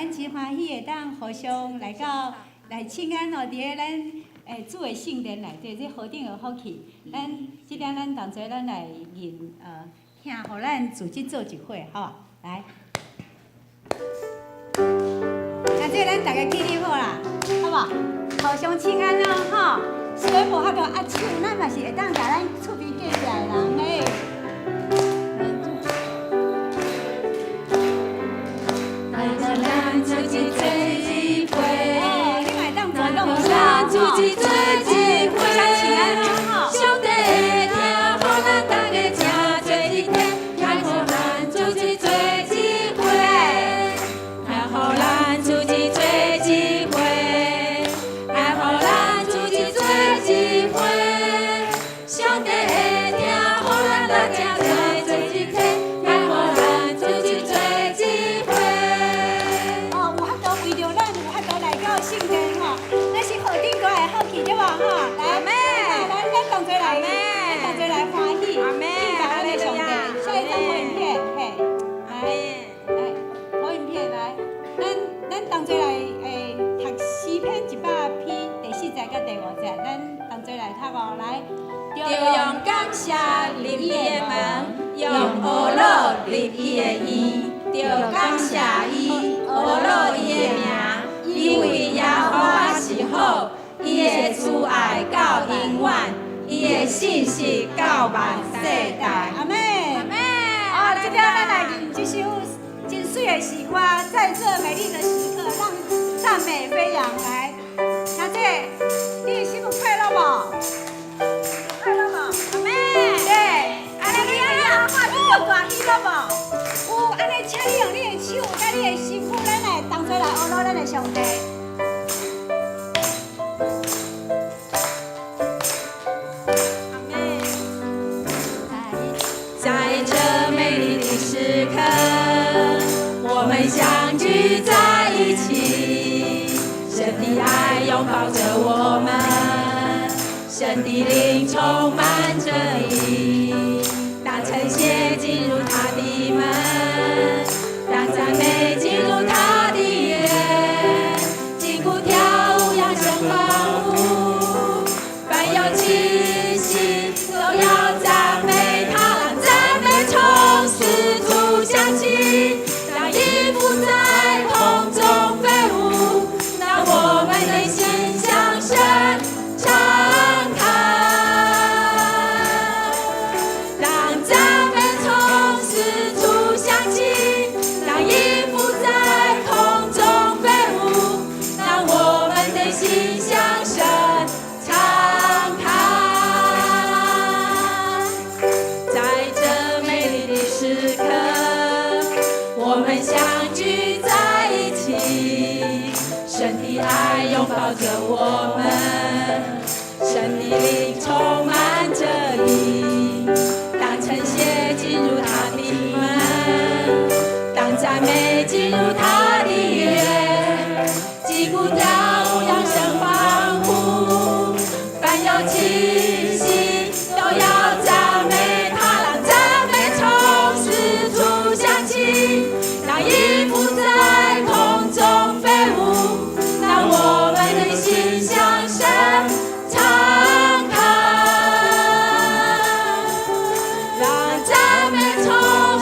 咱真歡喜會當互相來到來請安哦，佇咧咱主的聖殿內底，這何等的福氣！咱這點咱同齊咱來認聽，予咱組織做一伙，吼，來。那這咱逐家起立好啦，好無？互相請安咯，吼。雖然無法度握手，咱嘛是會當共咱厝邊隔壁的人嘿。咱組織做一伙，哦，你嘛會當主動一下，咱組織做一伙，互相請安咯，吼。上帝會聽，予咱逐家誠做一體，來予咱組織做一伙，來予咱組織做一伙，來予咱組織做一伙。上帝會聽，予咱大家做一體，來予咱組織做一伙。哦，有法度為著咱有法度來到聖殿吼，咱是何等大的福氣對無吼？來，來，咱同齊來，咱同齊來歡喜，敬拜咱的上帝。下一張投影片，嘿，來，來，投影片來，咱同齊來讀詩篇100篇第四節佮第五節，咱同齊來讀哦，來。著用感謝入伊的門，用呵咾入伊的院，著感謝伊，呵咾伊的名，因為耶和華是好，伊的慈愛到永遠，伊的信實到萬世代。阿們。阿們。啊，這點咱來吟這首真媠的詩歌，在這美麗的時刻，讓讚美飛揚來。小姐，你的心有快樂無？快樂無？阿們。對，按呢你耶和華你有大喜樂無？有，按呢，請你用你的手佮你的身軀，咱來同齊來呵咾咱的上帝。阿們。在這美麗的時刻，我們相聚在一起，神的愛擁抱着我們，神的靈充滿這裡，當稱謝進入他的門，當讚美進入他的院，擊鼓跳舞，揚聲歡呼，凡有氣息都要讚美他，讓讚美從四處響起，讓音符在空中飛舞，讓我們的心向神敞開，讓讚美從四處響起，讓音符在空中飛舞，讓我們的心向神敞開。在這美麗的時刻，我們相聚在一起，神的愛擁抱着我們，神的靈充滿這裡，當稱謝進入他的門，當讚美進入他的院，擊鼓跳舞，揚聲歡呼，凡有氣息都要讚美他，讓讚美從四處響起，讓音符在空中飛舞，讓我們的心向神敞開，讓讚美從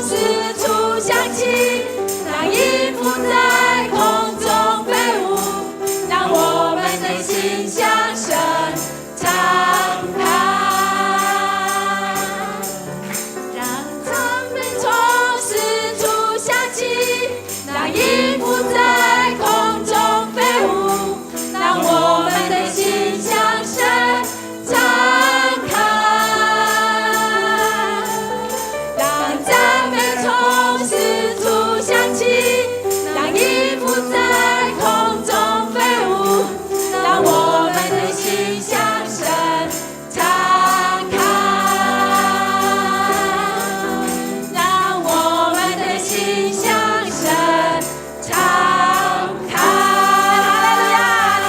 四處響起，讓音符在空中飛舞，讓我們的心向神敞開，讓讚美從四處響起，讓音符在空中飛舞，讓我們的心向神敞開，讓讚美從四處響起，讓音符在空中飛舞，讓我們的心向神敞開，讓我們的心向神敞開。哈利路亞，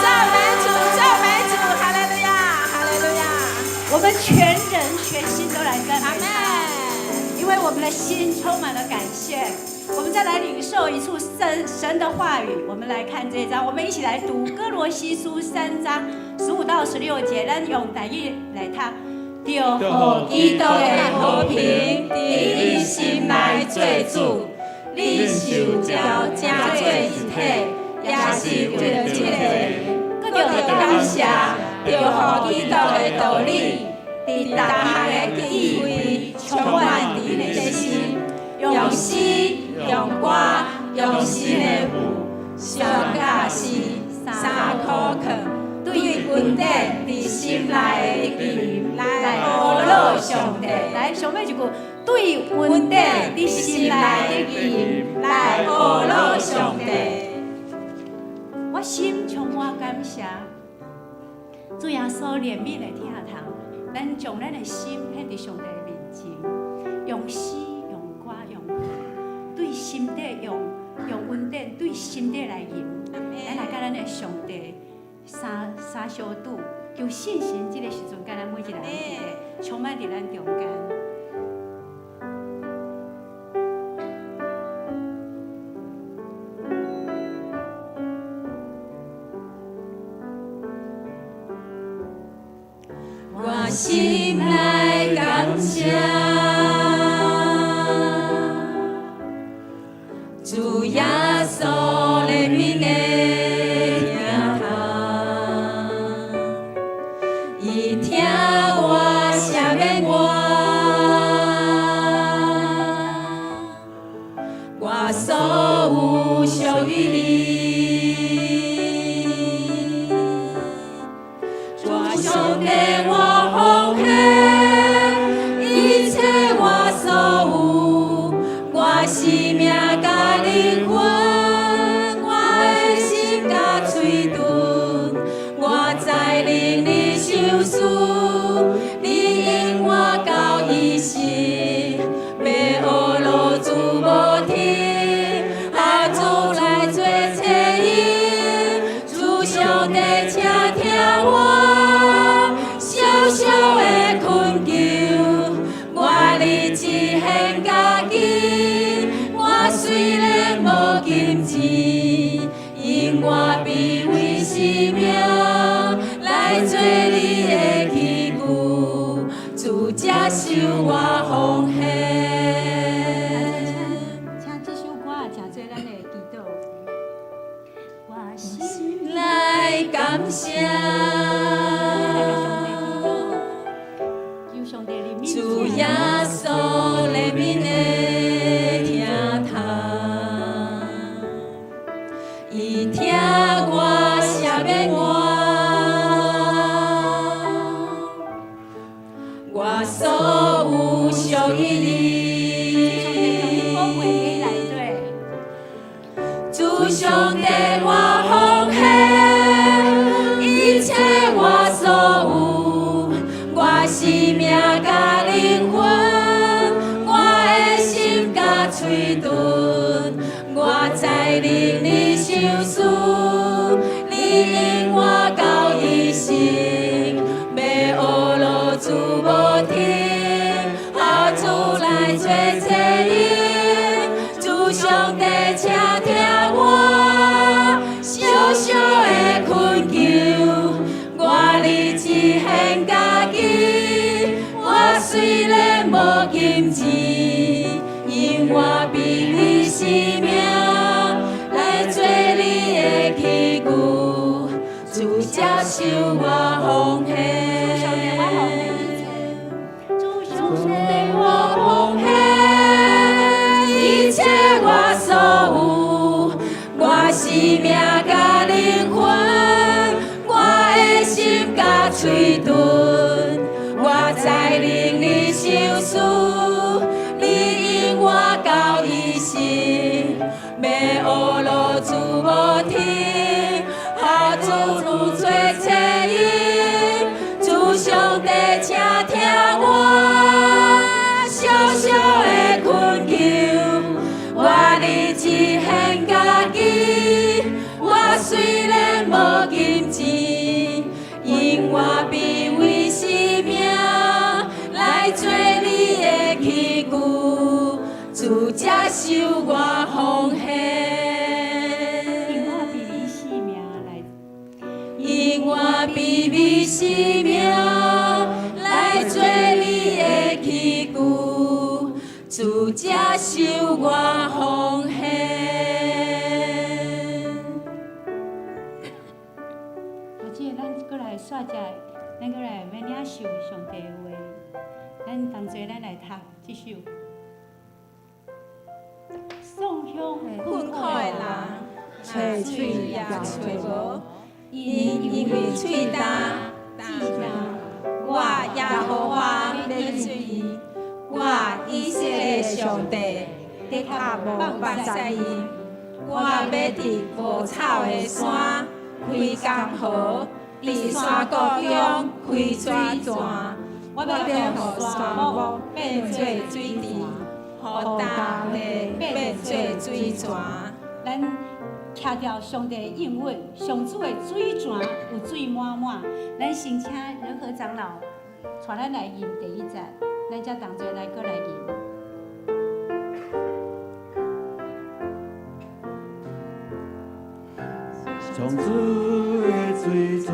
讚美主，讚美主，哈利路亞，哈利路亞。我們全人全心都來讚阿美他，們。因為我們的心充滿了感謝。我們再來領受一處神神的話語。我們來看這一章，我們一起來讀歌羅西書3章15到16節，咱用台語來讀。著予基督的和平，佇恁心內做主，恁受召成做一體，也是為著這个，閣著感謝，著予基督的道理，佇逐項的智慧充滿佇恁的心，用詩、用歌、用神的賦，相佮詩，三苦課，對恩典佇心內的吟來呵咾上帝。來，上尾一句，對恩典佇心內的吟來呵咾上帝。我心充滿感謝，主耶穌憐憫的疼痛，咱將咱的心獻佇上帝的面前，用詩、用歌、用歌，對心底用恩典對心底來吟，咱來佮咱的上帝三三相拄，求聖神這个時陣佮咱每一個人佇咧，充滿佇咱中間。我心內感謝，主耶穌憐憫的疼痛，伊疼我，赦免我，我所有屬於你。主上帝，我奉獻一切我所有，我生命佮靈魂，我的心佮喙唇，我知靈裡相思，你引我到一生，欲呵咾主無停，予主來做冊引，主上帝，請聽我小小的懇求，我立志獻家己，我雖然無金錢，因我卑微生命來做你的器具，主接受我奉獻。請這首歌成做咱的祈禱。我心來感謝，求上帝憐憫。主耶穌憐憫的疼痛，伊疼我，赦免我，我所有屬於你。上帝將你寶貴的內底。主上帝，我奉獻一切我所有，我生命佮靈魂，我的心佮喙唇，我知靈裡相思，你引我到一生，欲呵咾主無停，予主來做冊引，主上帝，請聽我小小的懇求，我立志獻家己，我雖然無金錢，因我卑微生命來做你的器具，主接受我奉獻。上帝，我奉獻一切。主上帝，我奉獻一切我所有，我生命佮靈魂，我的心佮喙唇，我知靈裡相思，你引我到一生，欲呵咾主無停，予主做冊引，主上帝，請聽我小小的懇求，我立志獻家己，我雖然無金錢，因我卑微生命來做你的器具，主接受我奉獻。因我卑微性命來，因我卑微性命來做你的器具，主接受我奉獻。我記得咱閣來煞只，咱閣來欲領受上帝的話，咱同齊咱來讀這首。送向困苦的人，揣喙也揣無，𪜶因為喙焦，我耶和華欲醫治𪜶，我以色列上帝的確無放捨𪜶。我欲佇無草的山開江河，佇山谷中開水泉。我欲予沙漠變做水池，予乾地變做水泉。咱徛著上帝的應允，上主的水泉有水滿滿。咱先請仁和長老帶咱來吟第一節，咱才同齊來閣來吟。上主的水泉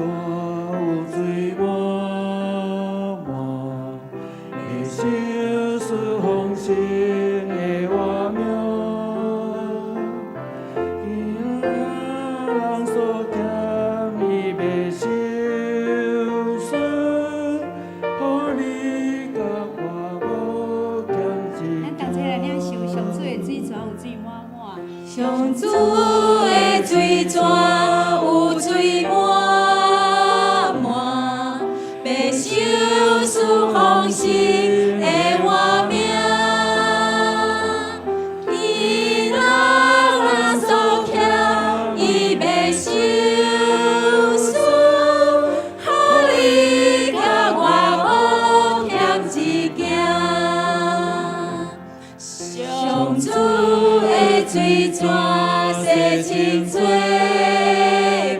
有水滿滿，會賞賜豐盛的活命。囝人所欠，伊欲收拾，予你佮我無欠一咱同齊來領受上主的水泉有水滿滿。上主的水泉有水滿滿，欲賞賜豐盛的活命。伊人若所欠，伊欲收拾，予你佮我無欠一件。上主的水泉洗清罪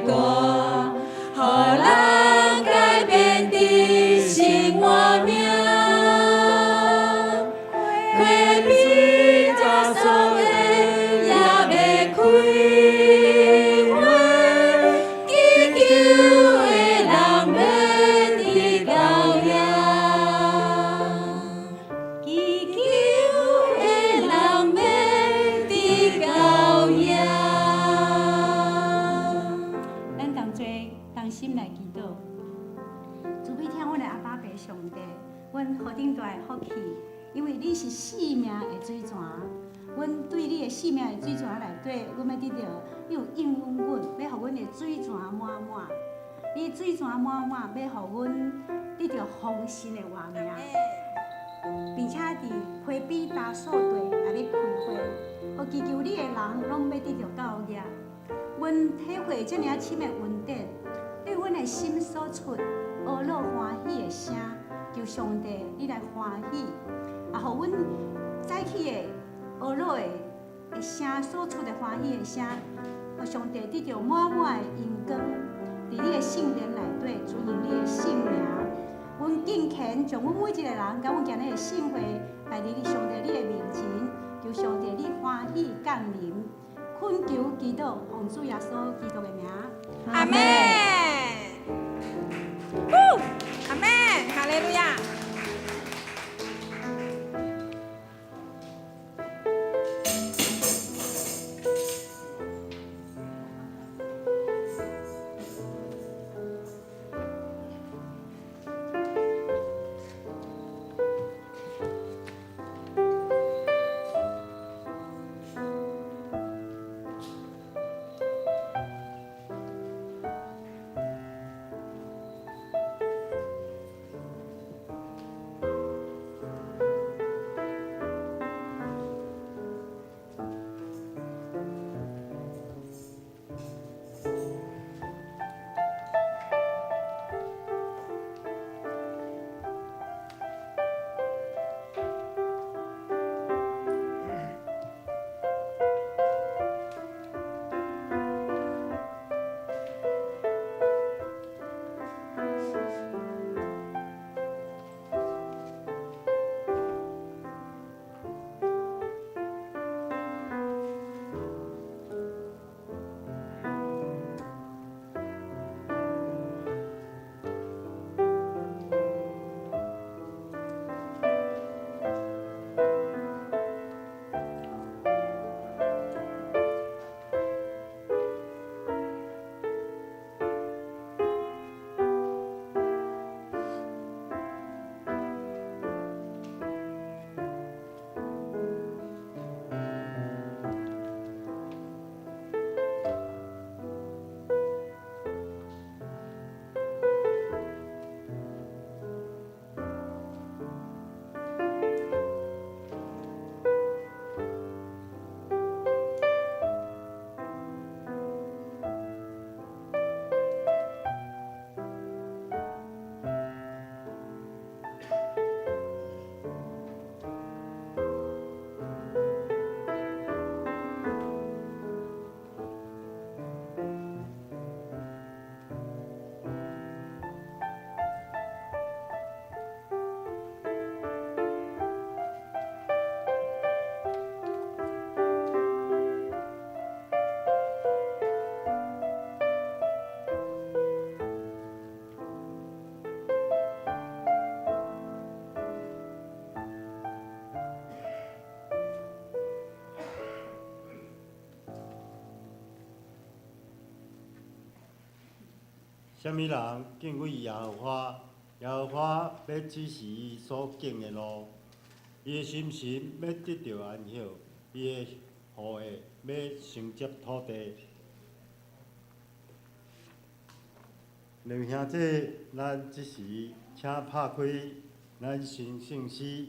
過，予人改變的生活命。溪邊加索的也欲開花，祈求的人欲得到贏。祈求的人欲得到贏。咱同齊同心來祈禱。慈悲疼阮的阿爸父上帝，阮何等大的福氣，因為你是生命的水泉。阮對你的生命的水泉內底，阮欲得著你有應允阮，欲予阮的水泉滿滿。你水泉滿滿，欲予阮得著豐盛的活命，並且佇溪邊焦索地也欲開花，予祈求你的人攏欲得著教業。阮體會這爾仔深的恩典，對阮的心所出呵咾歡喜的聲，求上帝你來歡喜，也予阮早起的呵咾的聲所出的歡喜的聲，予上帝得著滿滿的榮光，佇你的聖殿內底尊榮你的聖名。阮敬虔將阮每一個人，佮阮今日的聖會擺佇你上帝你的面前，求上帝你歡喜降臨，懇求祈禱，奉主耶穌基督的名。阿們。阿們，哈利路亞。啥物人敬畏耶和華？耶和華欲指示伊所敬的路，伊的心神欲得著安息，伊的後裔欲承接土地。兩位兄弟，咱這時請拍開咱新聖詩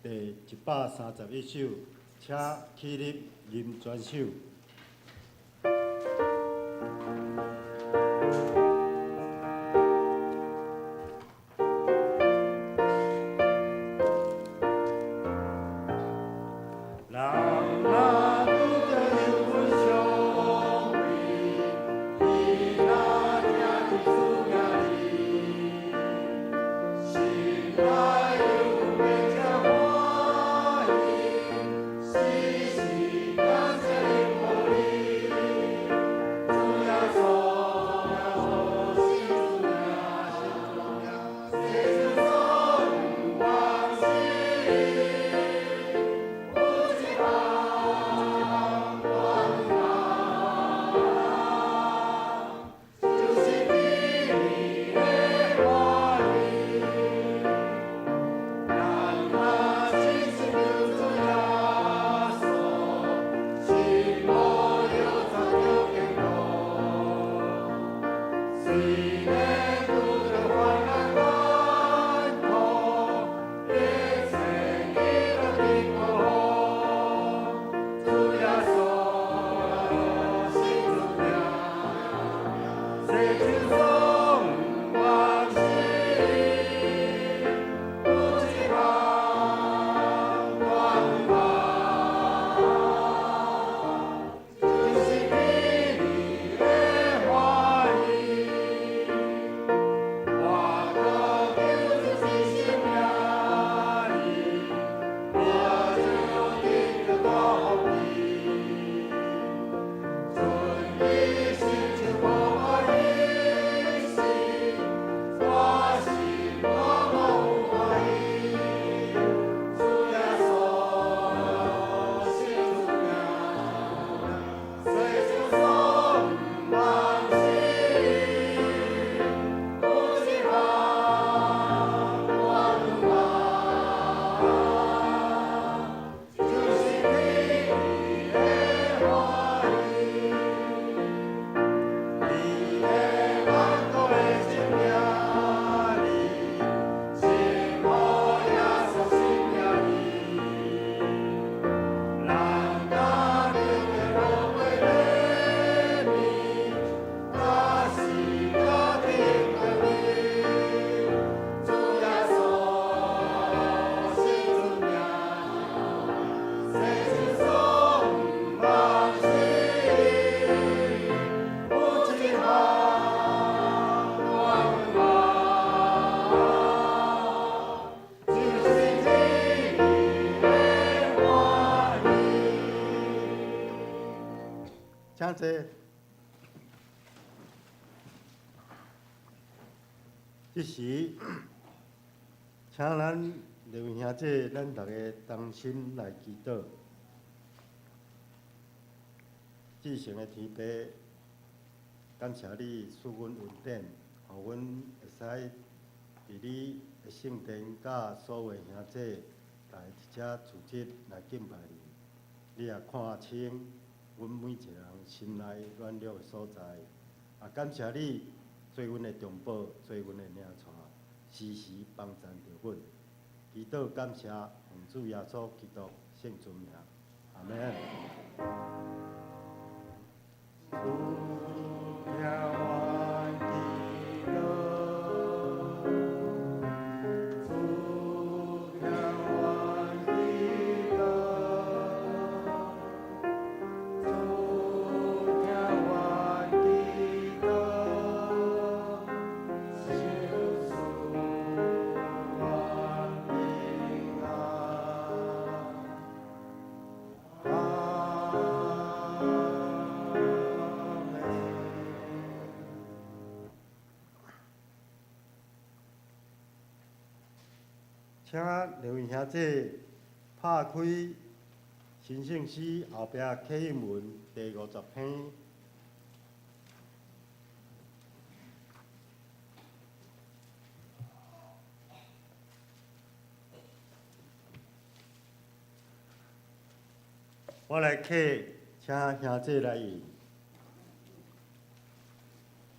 第131首，請起立吟全首。人若拄著憂鬱傷悲，伊若聽見主名字，心內猶會真歡喜，時時感謝恩福你。主耶穌，信主名，洗淨所有往事。有一項願望，就是天你的歡喜。咱若真心求主耶穌，心無猶存著堅固。雖然拄著患難艱苦，一切伊都經過。主耶穌，信主名，洗淨所有往事。有一項願望，就是天你的歡喜。我閣求主一生名字，我就得著大福氣。盡一心就無愛意思，我心滿滿有歡喜。主耶穌，信主名，洗淨所有往事。有一項願望，就是天你的歡喜。你的萬國的新名字，稱呼耶穌新名字。人若得著魔鬼的名，若是家己的名，主耶穌，信主名，洗淨所有往事。有一項願望，就是天你的歡喜。請坐。這時，請咱兩位兄弟，咱逐家同心來祈禱。至聖的天父，感謝你賜阮恩典，予阮會使佇你的聖殿，佮所有的兄弟來佇遮聚集來敬拜你。你也看清阮每一個人心內軟弱的所在，也感謝你做阮的中保，做阮的領帶，時時幫贊著阮。祈禱感謝，奉主耶穌基督聖尊名，阿們。主聽阮祈禱，主聽阮祈禱，主聽阮祈禱，求賜阮平安。阿們。請兩位兄弟拍開新聖詩後壁啟應文第50篇。我來客，請兄弟來應。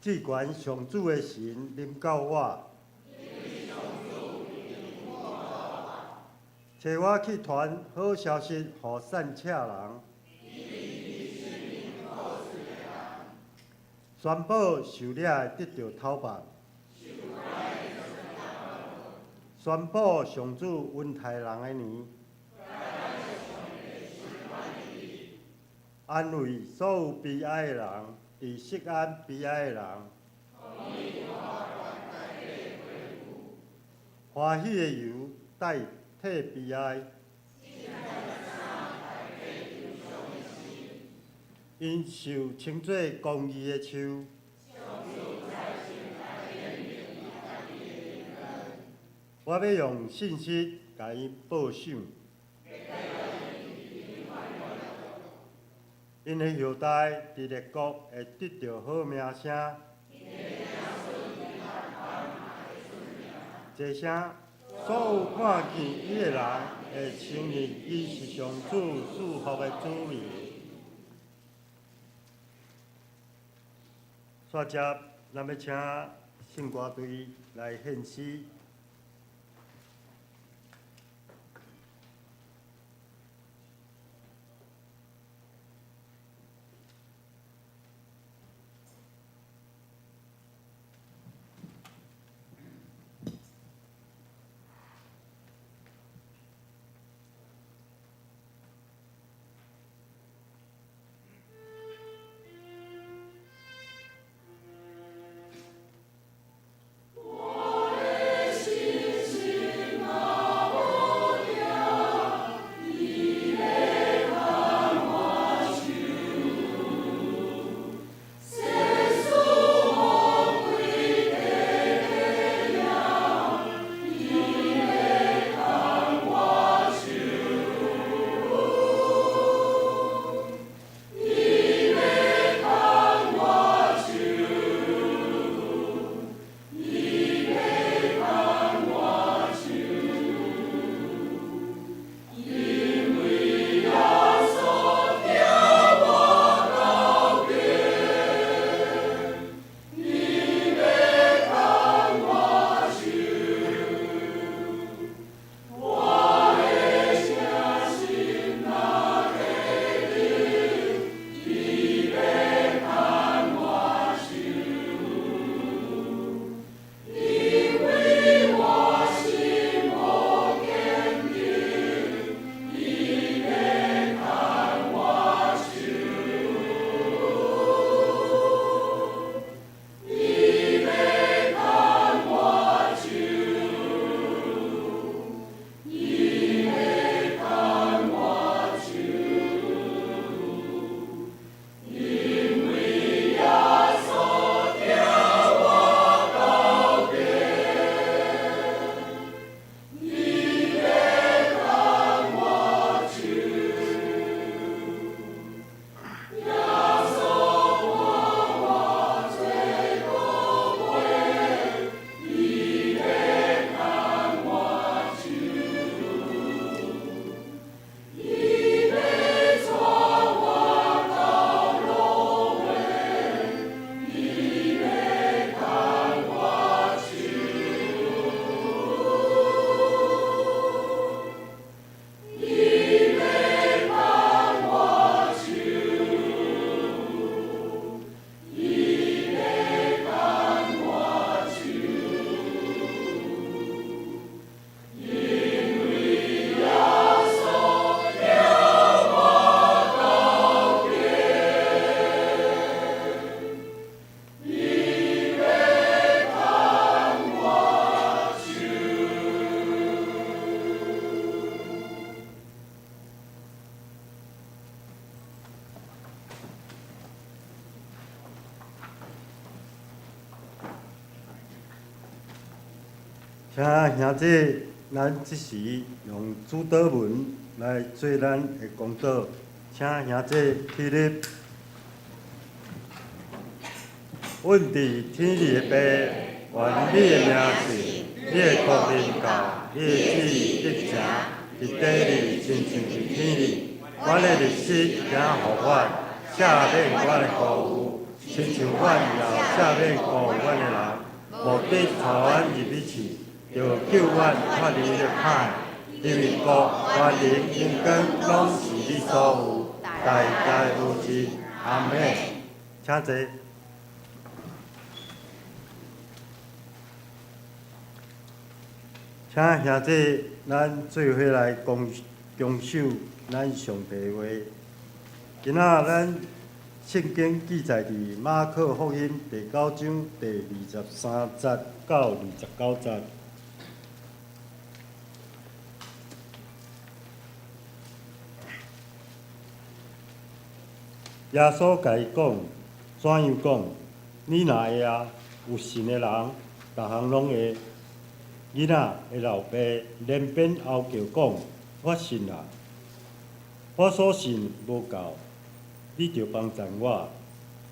至懸上主的神臨到我，差我去傳好消息予散赤人，宣布受掠的得著透放，宣布上主恩待人的年，安慰所有悲哀的人，佇錫安悲哀的人，歡喜的油代替悲哀，𪜶受稱做公義的樹。我欲用信實共𪜶報賞。𪜶的後代佇列國會得著好名聲。這聲，所有看見伊的人會承認伊是上主賜福的子民。煞接，咱欲請聖歌隊來獻詩。請兄弟，咱這時用主禱文來做咱的公禱，請兄弟起立。阮佇天裡的父，願你的名聖，你的國臨到，你的旨意得成，佇地裡親像佇天裡。阮的律师已经予阮赦免阮的辜负，亲像阮也赦免辜负阮的人。无得带阮入去试，著救阮脫離欲歹。因為國、權能、榮光，攏是你所有，代代有之。阿們。請坐。請兄弟，咱做伙來共共守咱上帝的話。今仔咱聖經記載佇馬可福音第九章第23節到29節。耶穌共伊講：怎樣講？你若會啊，有信的人，逐項攏會。囡仔的老爸連鞭嗷叫講：我信啦，我所信無夠，你著幫贊我。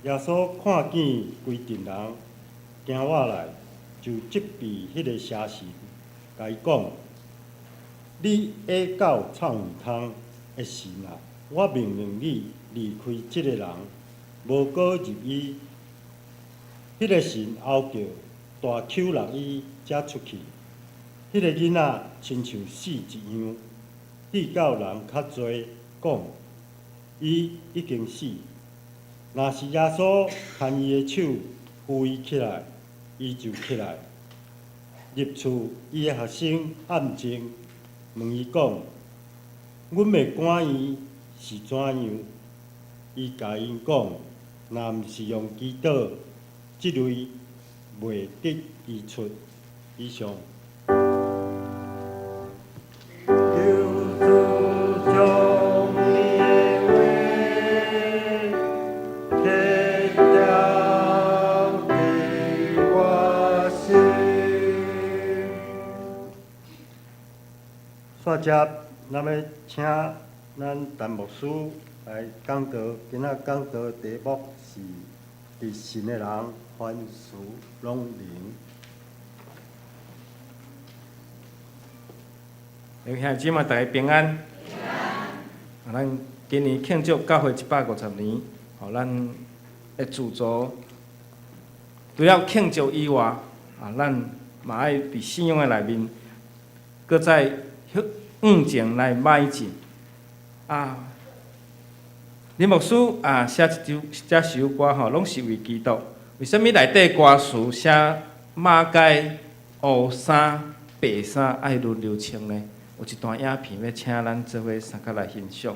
耶穌看見規陣人行倚來，就責備彼个邪神，共伊講：你下到臭耳空的神啊，我命令你離開這个人，無閣入伊。彼个神嗷叫，大搝落伊，才出去。彼个囡仔親像死一樣，至到人較濟講，伊已經死。若是耶穌牽伊的手扶伊起來，伊就起來。入厝，伊的學生暗靜問伊講：阮欲趕伊是怎樣？伊共𪜶講：若毋是用祈禱，這類袂得醫出。以上。求主將你的話刻雕佇我心。煞接，咱欲請咱陳牧師來講道。今仔講道題目是：佇信的人，凡事攏能。兄弟姊妹，大家平安。啊，咱今年慶祝教會150年，予咱的自助除了慶祝以外，啊，咱嘛愛佇信仰的內面，閣再向前來邁進。啊，林牧師啊，寫一首這首歌吼，攏是為基督。為啥物內底歌詞寫馬偕烏衫白衫愛輪流穿呢？有一段影片欲請咱做伙相佮來欣賞。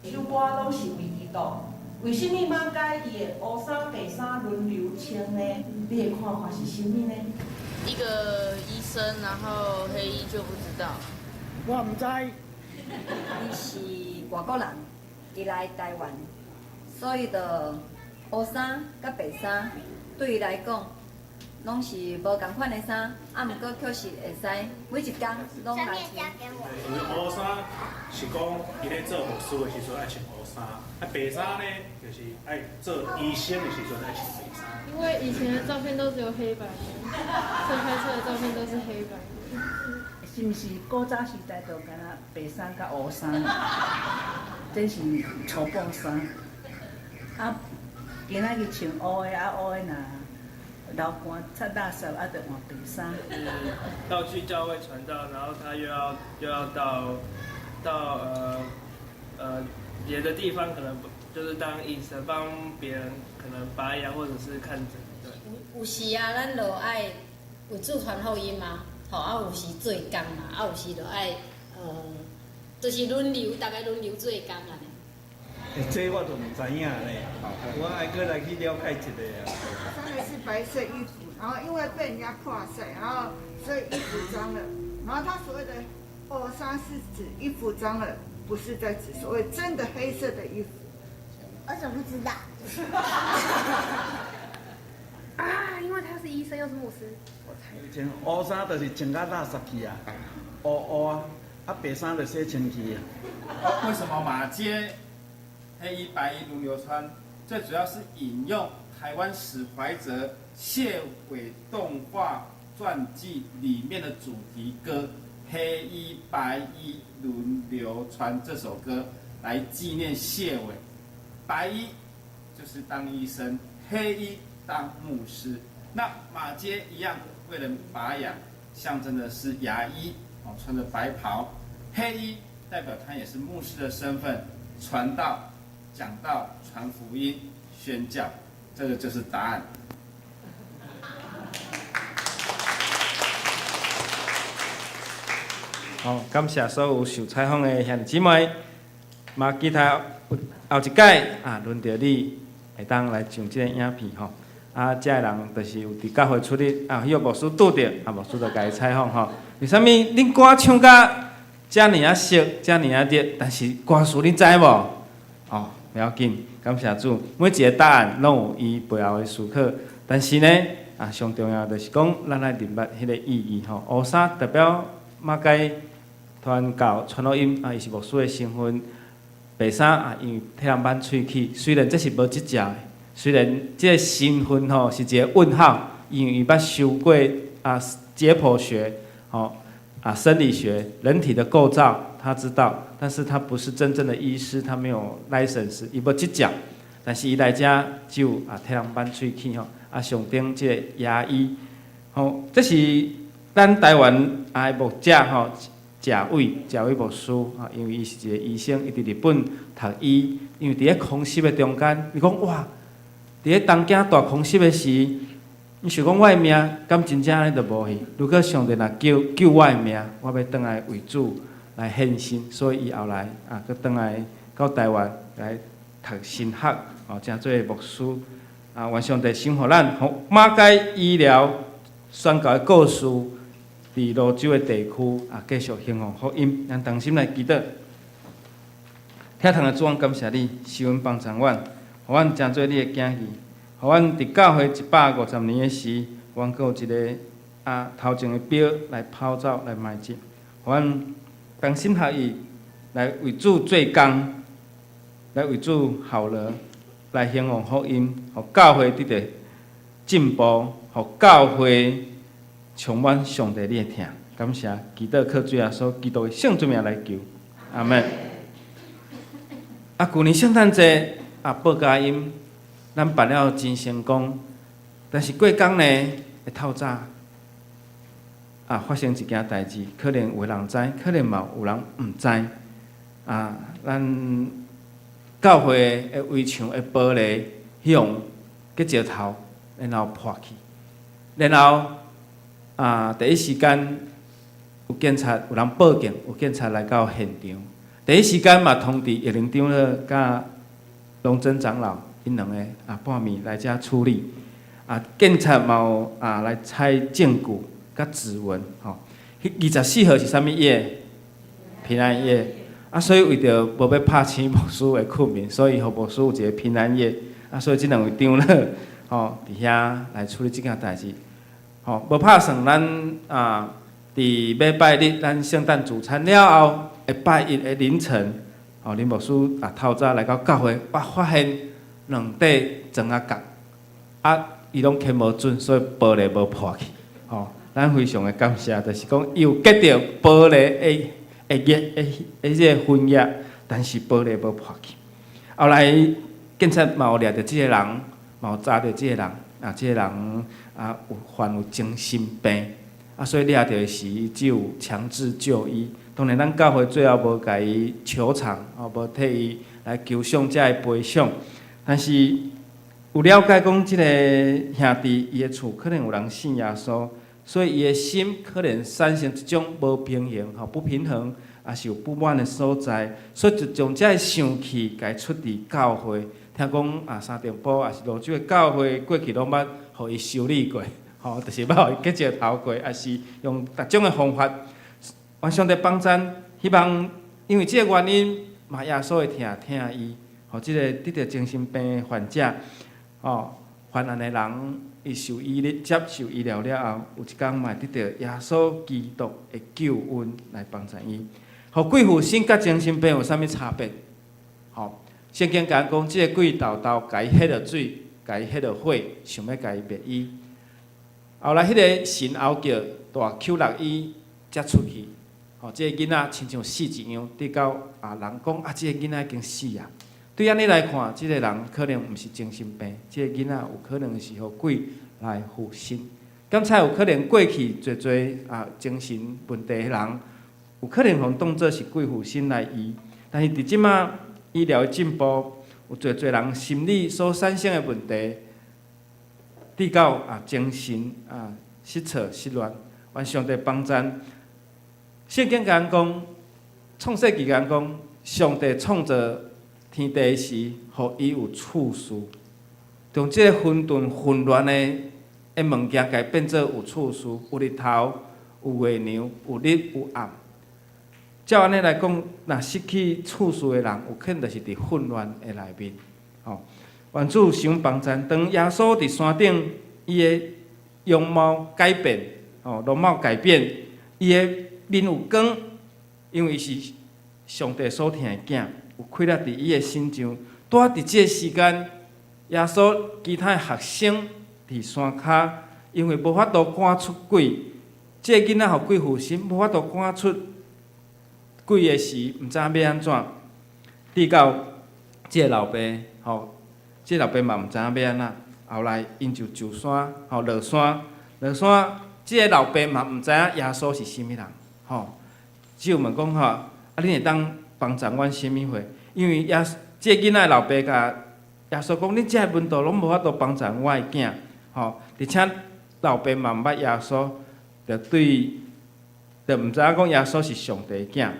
首歌攏是為基督。為啥物馬偕伊會烏衫白衫輪流穿呢？你的看法是啥物呢？一個醫生，然後黑衣就不知道。我毋知。伊是外國人，伊來台灣，所以就烏衫佮白衫對伊來講，攏是無仝款的衫，啊，毋過確實會使每一工攏來穿。因為烏衫是講伊咧做牧師的時陣愛穿烏衫，啊白衫呢就是愛做醫生的時陣愛穿白衫。因為以前的照片都只有黑白的，所以拍出來的照片都是黑白的。是毋是古早時代就敢若白衫佮烏衫？這是粗布衫。啊，今仔日穿烏的，啊烏的若流汗擦垃圾，啊，就換白衫。到去教會傳道，然後他又要到別的地方，可能就是當醫生幫別人可能拔牙或者是看診。對。有時啊，咱就愛為主傳福音嘛，吼啊，有時做工嘛，啊，有時就愛就是輪流，逐家輪流做工按呢。欸，這我就毋知影咧，我愛閣來去了解一下啊。穿的是白色衣服，然後因為被人家潑曬，然後所以衣服髒了。然後他所謂的烏衫是指衣服髒了，不是在指所謂真的黑色的衣服。我怎麼不知道？啊，因為他是醫醫生又是牧師，我猜。穿烏衫就是穿甲垃圾去啊，烏烏啊，啊白衫就洗清氣啊。為什麼馬偕黑衣白衣輪流穿？最主要是引用台灣史懷哲謝偉動畫傳記裡面的主題歌《黑衣白衣輪流穿》這首歌來紀念謝偉。白衣就是當醫生，黑衣當牧師。那馬偕一樣為人拔牙，象徵的是牙醫哦，穿着白袍；黑衣代表他也是牧師的身份，傳道、講道、傳福音、宣教，這個就是答案。好，感謝所有受採訪的兄弟姊妹，嘛期待後一擺啊，輪著你會當來上這個影片吼。啊，這个人就是有佇教會出入，啊，彼個牧師拄著，啊，牧師就共伊採訪吼。為啥物恁歌唱甲遮爾仔熟，遮爾仔熱？但是歌詞恁知無？哦，袂要緊，感謝主，每一個答案攏有伊背後的思考。但是呢，啊，上重要就是講，咱愛明白彼個意義吼。烏衫代表馬偕傳教傳福音啊，伊是牧師的身份。白衫啊，因為替人挽喙齒，雖然這是無執照的。雖然這個身份吼是一個問號，因為伊捌修過啊解剖學，吼啊生理學，人體的構造他知道，但是他不是真正的醫師，他沒有 license，伊無執照，但是伊來遮就啊替人挽喙齒吼，啊象徵這個牙醫，吼，這是咱台灣啊牧者吼賈偉賈偉牧師啊，因為伊是一個醫生，伊佇日本讀醫，因為佇咧空襲的中間，伊講哇。佇咧東京大空襲的時，伊想講我的命敢真正按呢就無去？如果上帝若救救我的命，我欲轉來為主來獻身。所以伊後來啊，閣轉來到台灣來讀神學，哦，成做牧師。啊，願上帝賞予咱，予馬偕醫療宣教的故事，佇蘆洲的地區啊，繼續興旺福音。咱同心來祈禱，天堂的主，感謝你，施恩幫助阮。予阮成做你的囝兒，予阮佇教會150年的時，阮閣有一个啊頭前的標來跑走來邁進，予阮同心合意來為主做工，來為主效勞，來興旺福音，予教會得著進步，予教會充滿上帝你的疼。感謝祈禱靠主耶穌基督的聖尊名來求，阿門。啊，舊年聖誕節。啊，報佳音，咱辦了真成功，但是過工呢，會透早啊，發生一件代誌，可能有人知，可能嘛有人毋知。啊，咱教會的圍牆的玻璃，彼予結石頭，然後破去，然後啊，第一時間有警察有人報警，有警察來到現場，第一時間嘛通知葉靈長老佮龍真長老，𪜶兩個啊半暝來遮處理，啊警察嘛有啊來採證據佮指紋吼。彼24號是啥物夜？平安夜。啊，所以為著無欲拍醒牧師的睏眠，所以予牧師有一個平安夜。啊，所以這兩位長老吼佇遐來處理這件代誌。吼，無拍算咱啊，佇禮拜日咱聖誕聚餐了後，禮拜一的凌晨。哦，林牧師啊，透早來到教會，我發現兩塊磚仔角，啊，伊攏牽無準，所以玻璃無破去。吼，咱非常的感謝，就是講伊有結著玻璃的的熱的的這個分液，但是玻璃無破去。後來警察嘛有掠著這個人，嘛有查著這個人，啊，這個人啊有患有精神病，啊，所以掠著的時只有強制就醫。當然，咱教會最後無共伊求償，哦，無替伊來求償才會賠償。但是有了解講，這個兄弟伊的厝可能有人信耶穌，所以伊的心可能產生一種無平衡、吼不平衡，抑是有不滿的所在，所以就將這个生氣共伊出佇教會。聽講啊，三重埔抑是蘆洲的教會過去攏捌予伊修理過，吼，就是捌予伊結石頭過，抑是用各種的方法。願上帝幫贊，希望因為這個原因，嘛耶穌會疼疼伊，予這個得著精神病的患者，哦，犯案的人伊受醫接受醫療了後，有一工嘛會得著耶穌基督的救恩來幫助伊。予鬼附身佮精神病有啥物差別？吼，聖經講講，這个鬼沓沓共伊彼落水，共伊彼落火，想欲共伊滅伊。後來彼个神吼叫大抾力伊才出去。吼，這个囡仔親像死一樣，直到啊人講啊，這个囡仔已經死啊。對按呢來看，這个人可能毋是精神病，這个囡仔有可能是予鬼來附身。敢猜有可能過去濟濟啊精神問題的人，有可能予當做是鬼附身來醫，但是佇這馬醫療的進步，有濟濟人心理所產生的問題，直到啊精神啊失措失亂，願上帝幫贊。聖經共講，創世記共講，上帝創造天地時，予伊有次序，將這個混沌混亂的物件，共伊變做有次序，有日頭，有月娘，有日有暗。照按呢來講，若失去次序的人，有可能就是佇混亂的內面。吼，願主相幫贊。當耶穌佇山頂，伊的容貌改變，吼，容貌改變，伊的面有光，因為伊是上帝所疼的囝。有氣力佇伊的身上，拄仔佇這个時間，耶穌其他的學生佇山跤，因為無法度趕出鬼，這个囡仔予鬼附身，無法度趕出鬼的時，毋知影欲按怎。直到這个老爸，吼，這个老爸嘛毋知影欲按怎。後來𪜶就上山，吼，落山，落山，這个老爸嘛毋知影耶穌是啥物人，吼，只有問講吼，啊，恁會當幫助阮啥物貨？因為耶這个囡仔老爸共耶穌講，恁遮的門徒攏無法度幫助我的囝，吼，而且老爸嘛毋捌耶穌，就對，就毋知影講耶穌是上帝的囝，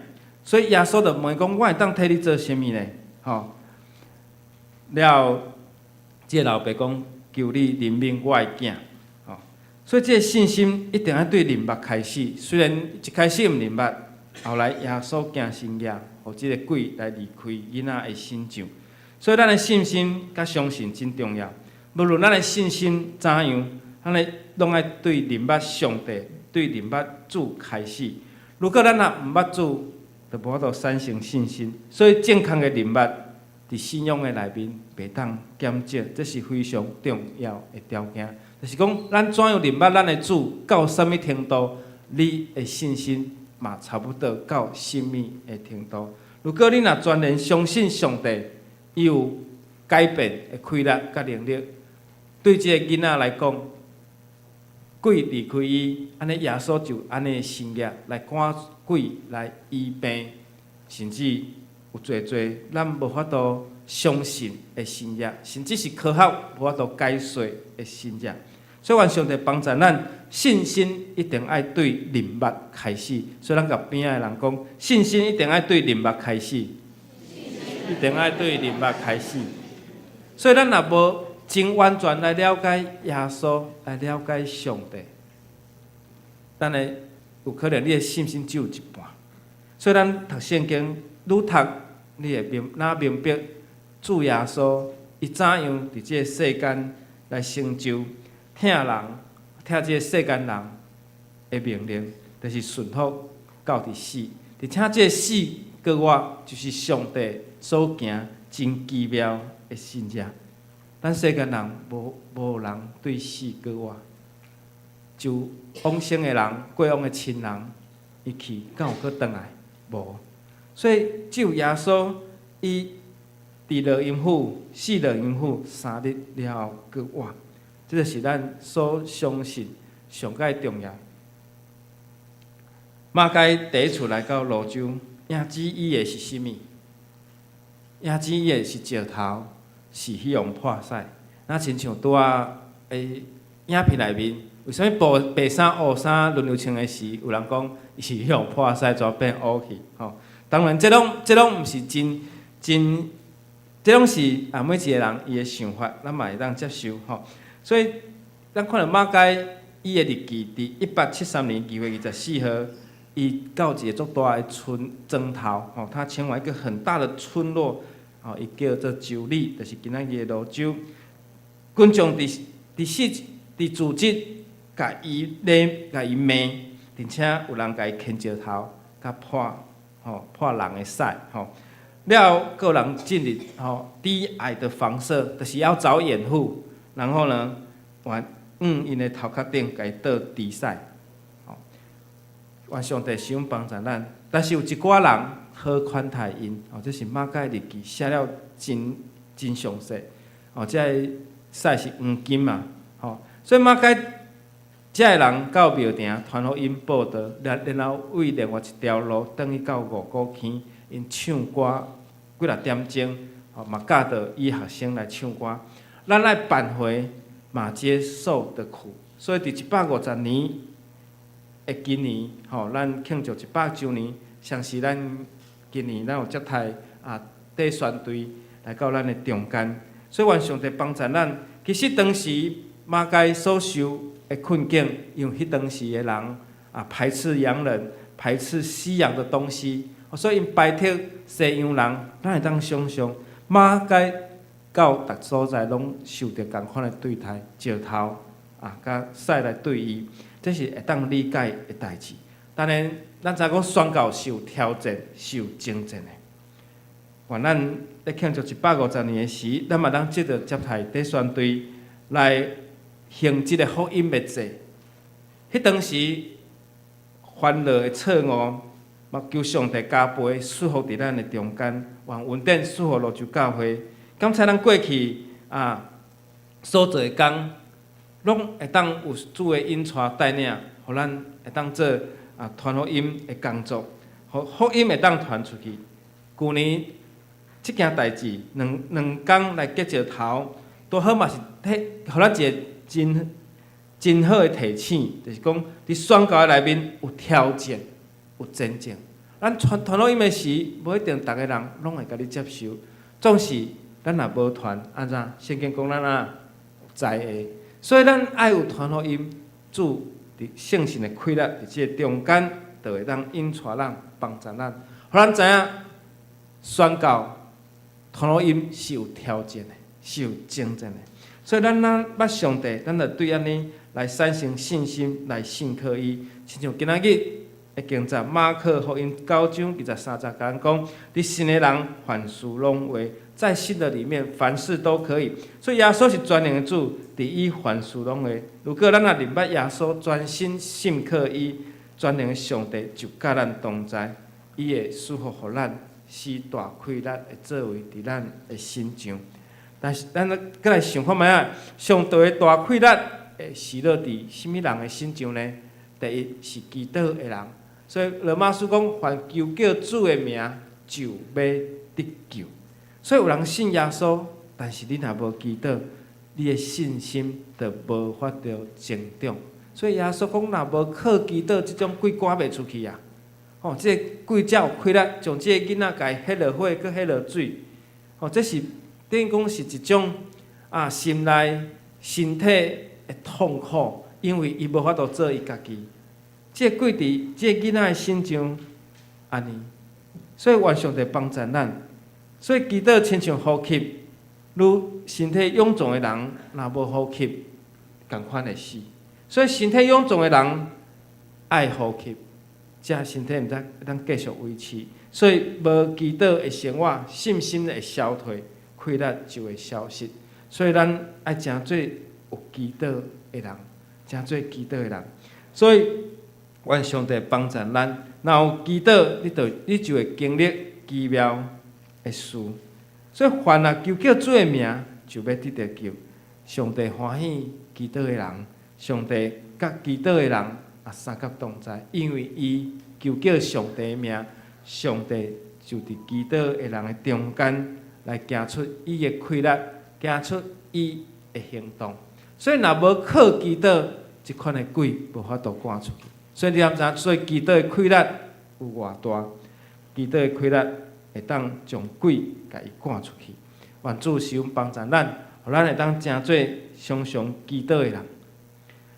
所以耶穌就問講，我會當替你做啥物呢？吼，了後，這个老爸講，求你憐憫我的囝，吼，所以這个信心一定愛對認捌開始，雖然一開始毋認捌，後來耶穌行神跡。予這个鬼來離開囡仔的身上，所以咱的信心佮相信真重要。無論咱的信心怎樣，咱的攏愛對認捌上帝、對認捌主開始。如果咱若毋捌主，就無法度產生信心。所以正確的認捌，佇信仰的內面袂當減少，這是非常重要的條件。就是講，咱怎樣認捌咱的主到啥物程度，你的信心嘛差不多到啥物的程度。如果你若全然相信上帝，伊有改變的氣力佮能力，對這个囡仔來講，鬼離開伊，按呢耶穌就按呢神跡來趕鬼來醫病，甚至有濟濟咱無法度相信的神跡，甚至是科學無法度解釋的神跡。所以，願上帝幫助咱，信心一定愛對認捌開始。所以，咱共邊仔的人講，信心一定愛對認捌開始，一定愛對認捌開始。所以，咱若無真完全來了解耶穌，來了解上帝，咱的有可能你的信心只有一半。所以，咱讀聖經，愈讀你會明，哪明白主耶穌伊怎樣佇這个世間來成就。疼人，疼這个世間人的命令，就是順服到佇死。而且這个死閣活，就是上帝所行真奇妙的神跡。咱世間人無無人對死閣活，就往生的人、過往的親人，伊去敢有閣轉來？無。所以只有耶穌，伊佇落陰府、死落陰府三日了後閣活。這個是咱所相信上蓋重要。馬該第一次來到蘆洲，影子醫的是啥物？影子醫的是石頭，是彼予破屎。若親像拄仔的影片內面，為啥物白白衫烏衫輪流穿的時，有人講伊是彼予破屎，怎變烏去？吼，當然，這攏這攏毋是真真，這攏是啊每一個人伊的想法，咱嘛會當接受吼。所以，咱看著馬該伊的日記，佇1873年2月24號，伊到一個足大的村莊頭，吼，他前往一個很大的村落，吼，伊叫做州里，就是今仔日的蘆洲。群眾佇佇四佇組織共伊咧共伊罵，並且有人共伊牽石頭，共潑吼潑人的屎吼。了後，閣有人進入吼低矮的房舍，就是要找掩護，然後呢，往𪜶的頭殼頂共伊倒豬屎，吼。願上帝賜福幫助咱，但是有一寡人好款待𪜶，吼，這是馬該日記寫了真真詳細，哦，這个屎是黃金嘛，吼，所以馬該這个人到廟埕傳福音報道，然後為另外一條路轉去到五股坑，𪜶唱歌幾若點鐘，吼，嘛教導伊學生來唱歌。咱愛挽回馬偕受的苦，所以佇150年的今年，吼，咱慶祝100週年，相是咱今年咱有接待啊，短宣隊來到咱的中間，所以願上帝幫助咱。其實當時馬偕所受的困境，因為彼當時的人啊排斥洋人，排斥西洋的東西，所以𪜶排斥西洋人，咱會當想像馬偕到逐所在攏受著仝款的對待，石頭啊，佮屎來對伊，這是會當理解的代誌。當然，咱知影講宣教是有挑戰，是有爭戰的。願咱咧慶祝150年的時，咱嘛當藉著接待短宣隊來行這个福音的祭。彼當時犯落的錯誤，嘛求上帝加倍賜福佇咱的中間，願恩典賜福蘆洲教會。感謝咱過去啊所做的工，攏會當有主的引帶帶領，予咱會當做啊傳福音的工作，予福音會當傳出去。舊年這件代誌，兩工來結石頭，拄好嘛是提，予咱一个真真好的提醒，就是講佇宣教的內面有挑戰，有爭戰。咱傳傳福音的時，無一定逐个人攏會共你接受，總是咱若無傳，按怎？聖經講咱啊災禍，所以咱愛有傳福音，主佇聖神的氣力佇這个中間，就會當引帶咱、幫助咱，予咱知影宣教傳福音是有挑戰的，是有爭戰的。所以咱若捌上帝，咱就對按呢來產生信心，來信靠伊。親像今仔日的經節，馬可福音9章23節，共咱講：佇信的人，凡事攏會，在信的裡面，凡事都可以。所以耶穌是全能的主，佇伊凡事攏會。如果咱若認捌耶穌，專心信靠伊，全能的上帝就佮咱同在，伊會賜福予咱，施大氣力的作為佇咱的身上。但是咱閣來想看覓仔，上帝的大氣力會施落佇啥物人的身上呢？第一是祈禱的人，所以羅馬書講，凡求叫主的名，就欲得救。所以有人信耶穌，但是你若無祈禱，你的信心就無法度成長。所以耶穌講，若無靠祈禱，這種鬼趕袂出去啊！吼，這个鬼才有氣力將這个囡仔共伊彼落火，閣彼落水。吼，這是等於講是一種啊，心內身體的痛苦，因為伊無法度做伊家己。這個鬼佇這個囡仔的身上按呢，所以願上帝幫助咱。所以祈禱親像呼吸，愈身體臃腫的人，若無呼吸，仝款會死。所以身體臃腫的人愛呼吸，才身體毋才會當繼續維持。所以無祈禱的生活，信心會消退，氣力就會消失。所以咱愛成做有祈禱的人，成做祈禱的人。所以願上帝幫助咱，若有祈禱，你就會經歷奇妙的事。所以凡若求叫主的名，就欲得著救。上帝歡喜祈禱的人，上帝佮祈禱的人啊相佮同在，因為伊求叫上帝的名，上帝就佇祈禱的人的中間來行出伊的氣力，行出伊的行動。所以若無靠祈禱，這款的鬼無法度趕出去。所以你敢知影？所以祈禱的氣力有偌大？祈禱的氣力會當將鬼共伊趕出去。願主賜福幫助咱，予咱會當成做常常祈禱的人。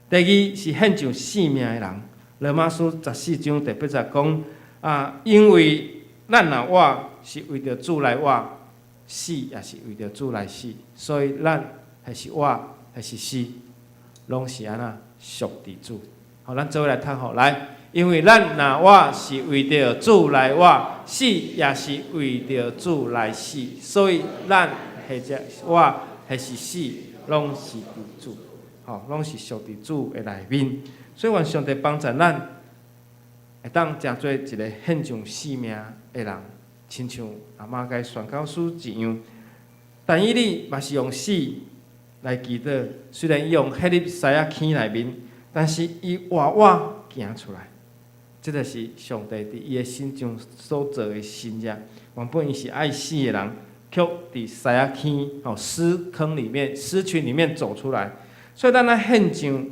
第二是獻上性命的人。羅馬書14章第8節講啊，因為咱若活是為著主來活，死也是為著主來死，所以咱還是活還是死，攏是按怎屬佇主。好，咱做伙來讀吼，來，因為咱若活是為著主來活，死也是為著主來死，所以咱或者活抑是死，攏是佇主，吼，攏是屬佇主的內面。所以願上帝幫助咱，會當成做一個獻上性命的人，親像阿瑪該宣教師一樣。但以理嘛是用死來祈禱，雖然伊用彼個獅仔坑內面，但是伊活活行出來。這個是上帝佇伊的身上所做的神跡。原本伊是愛死的人，卻佇獅仔坑吼獅坑裡面、獅群裡面走出來。所以咱愛獻上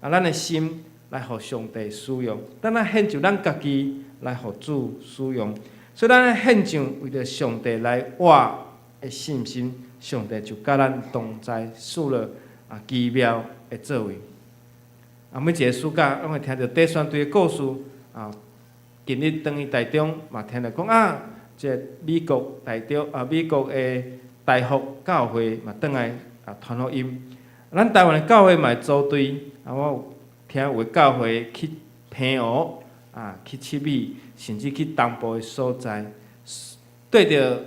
啊，咱的心來予上帝使用；咱愛獻上咱家己來予主使用。所以咱愛獻上為著上帝來活的信心，上帝就佮咱同在，賜了啊奇妙的作為。啊，每一個暑假攏會聽著短宣隊的故事啊。近日轉去台中嘛，聽著講啊，這個美國台中啊，美國的大福教會嘛，轉來啊傳福音。咱台灣的教會嘛會組隊啊，我有聽有的教會去澎湖啊，去七美，甚至去東部的所在，對著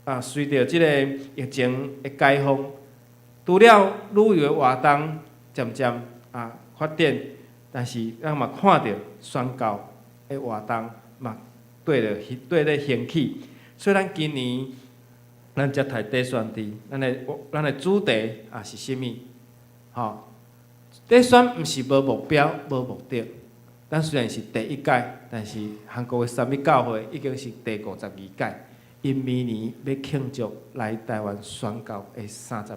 啊，隨著這個疫情的解封，除了旅遊的活動漸漸啊發展，但是咱嘛看著宣教的活動嘛綴著綴咧興起，所以咱今年咱接待短宣隊，咱的主題啊是啥物？吼，短宣毋是無目標、無目的。咱雖然是第一屆，但是韓國的三一教會已經是第52屆，𪜶明年欲慶祝來台灣宣教的30年。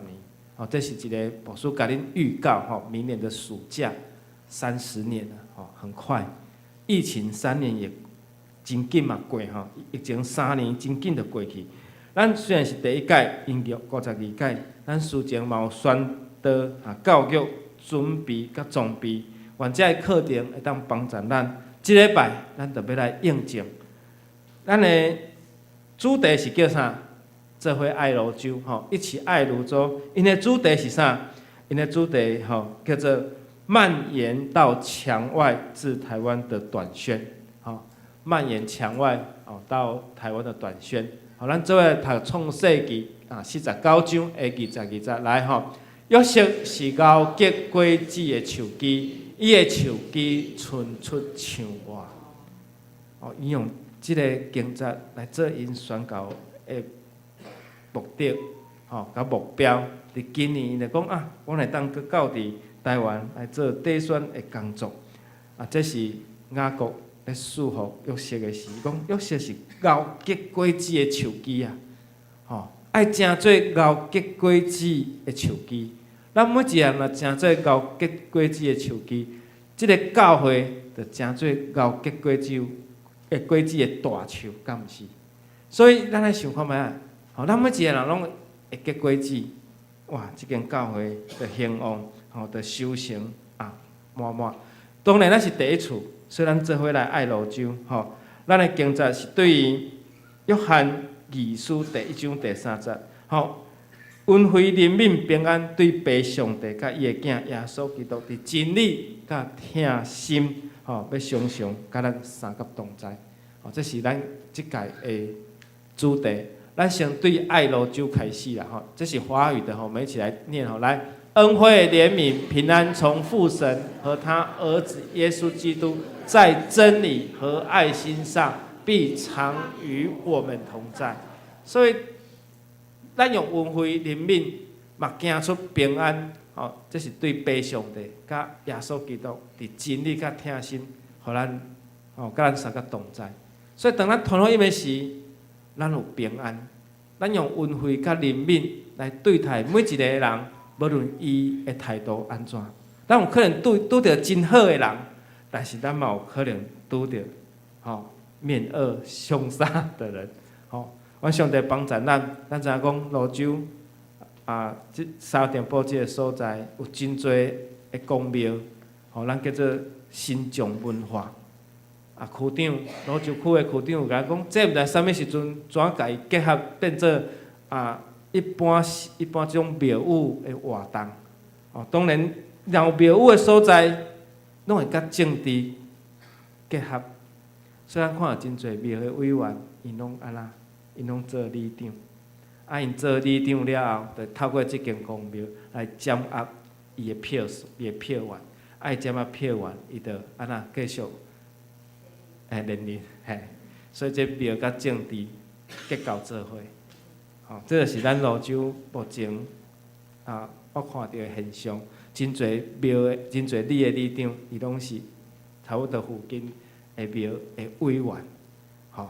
哦，這是一個牧師共恁預告吼，明年的暑假30年了，吼，很快。疫情三年也真緊嘛過吼，疫情三年真緊就過去。咱雖然是第一屆，𪜶52屆，咱事前嘛有宣導啊教育準備佮裝備，願這个課程會當幫助咱。這禮拜咱就欲來驗證，咱的主題是叫啥？做伙愛蘆洲吼，一起愛蘆洲。𪜶的主題是啥？𪜶的主題吼叫做蔓延到牆外至台灣的短宣，吼，蔓延牆外哦到台灣的短宣。好，咱做伙讀創世記啊49章的22節來吼。約瑟是熬結果子的樹枝，伊的樹枝伸出牆外。哦，伊用這个經節來做𪜶宣教的目的，吼，佮目標。佇今年𪜶就講啊，阮會當閣到佇台灣來做短宣的工作。啊，這是雅各咧賜福約瑟的時，講約瑟是熬結果子的樹枝啊，吼，愛成做熬結果子的樹枝。咱每一個人若成做熬結果子的樹枝，這个教會就成做熬結果子的果子的大樹，敢毋是？所以咱愛想看覓啊？吼，咱每一個人攏會結果子，哇！這間教會就興旺，吼，就收成啊滿滿。當然咱是第一次，所以咱做伙來愛蘆洲，吼。咱的經節是對於約翰二書第一章第三節，吼。恩惠憐憫平安對父上帝佮伊的囝耶穌基督佇真理佮疼心，吼，欲常常佮咱相佮同在。吼，這是咱這屆的主題。咱先對愛蘆洲開始啦，吼，這是華語的吼，我們一起來念吼，來，恩惠憐憫平安從父神和他兒子耶穌基督，在真理和愛心上必常與我們同在。所以，咱用恩惠憐憫，嘛行出平安，吼，這是對父上帝佮耶穌基督佇真理佮疼心，予咱，吼，佮咱相佮同在。所以，當咱傳福音的時，咱有平安，咱用恩惠佮憐憫來對待每一個人，無論伊的態度按怎，咱有可能拄著真好的人，但是咱嘛有可能拄著吼面惡兇殺的人，吼。願上帝幫助咱，咱知影講蘆洲啊，這三重埔這个所在有真濟的宮廟，吼，咱叫做神將文化。啊，區長，蘆洲區的區長有共我講，這毋知啥物時陣，怎共伊結合變做啊一般一般這種廟宇的活動。哦，當然若有廟宇的所在，攏會佮政治結合。所以咱看著真濟廟的委員，𪜶攏按怎？𪜶攏做里長。啊，𪜶做里長了後，就透過這間公廟來掌握伊的票數、伊的票源。啊，伊掌握票源，伊就按怎繼續會連任嘿。所以這廟佮政治結交做伙，吼，這就是咱蘆洲目前啊，我看著的現象，真濟廟的、真濟里的里長，伊攏是差不多附近的廟的委員，吼，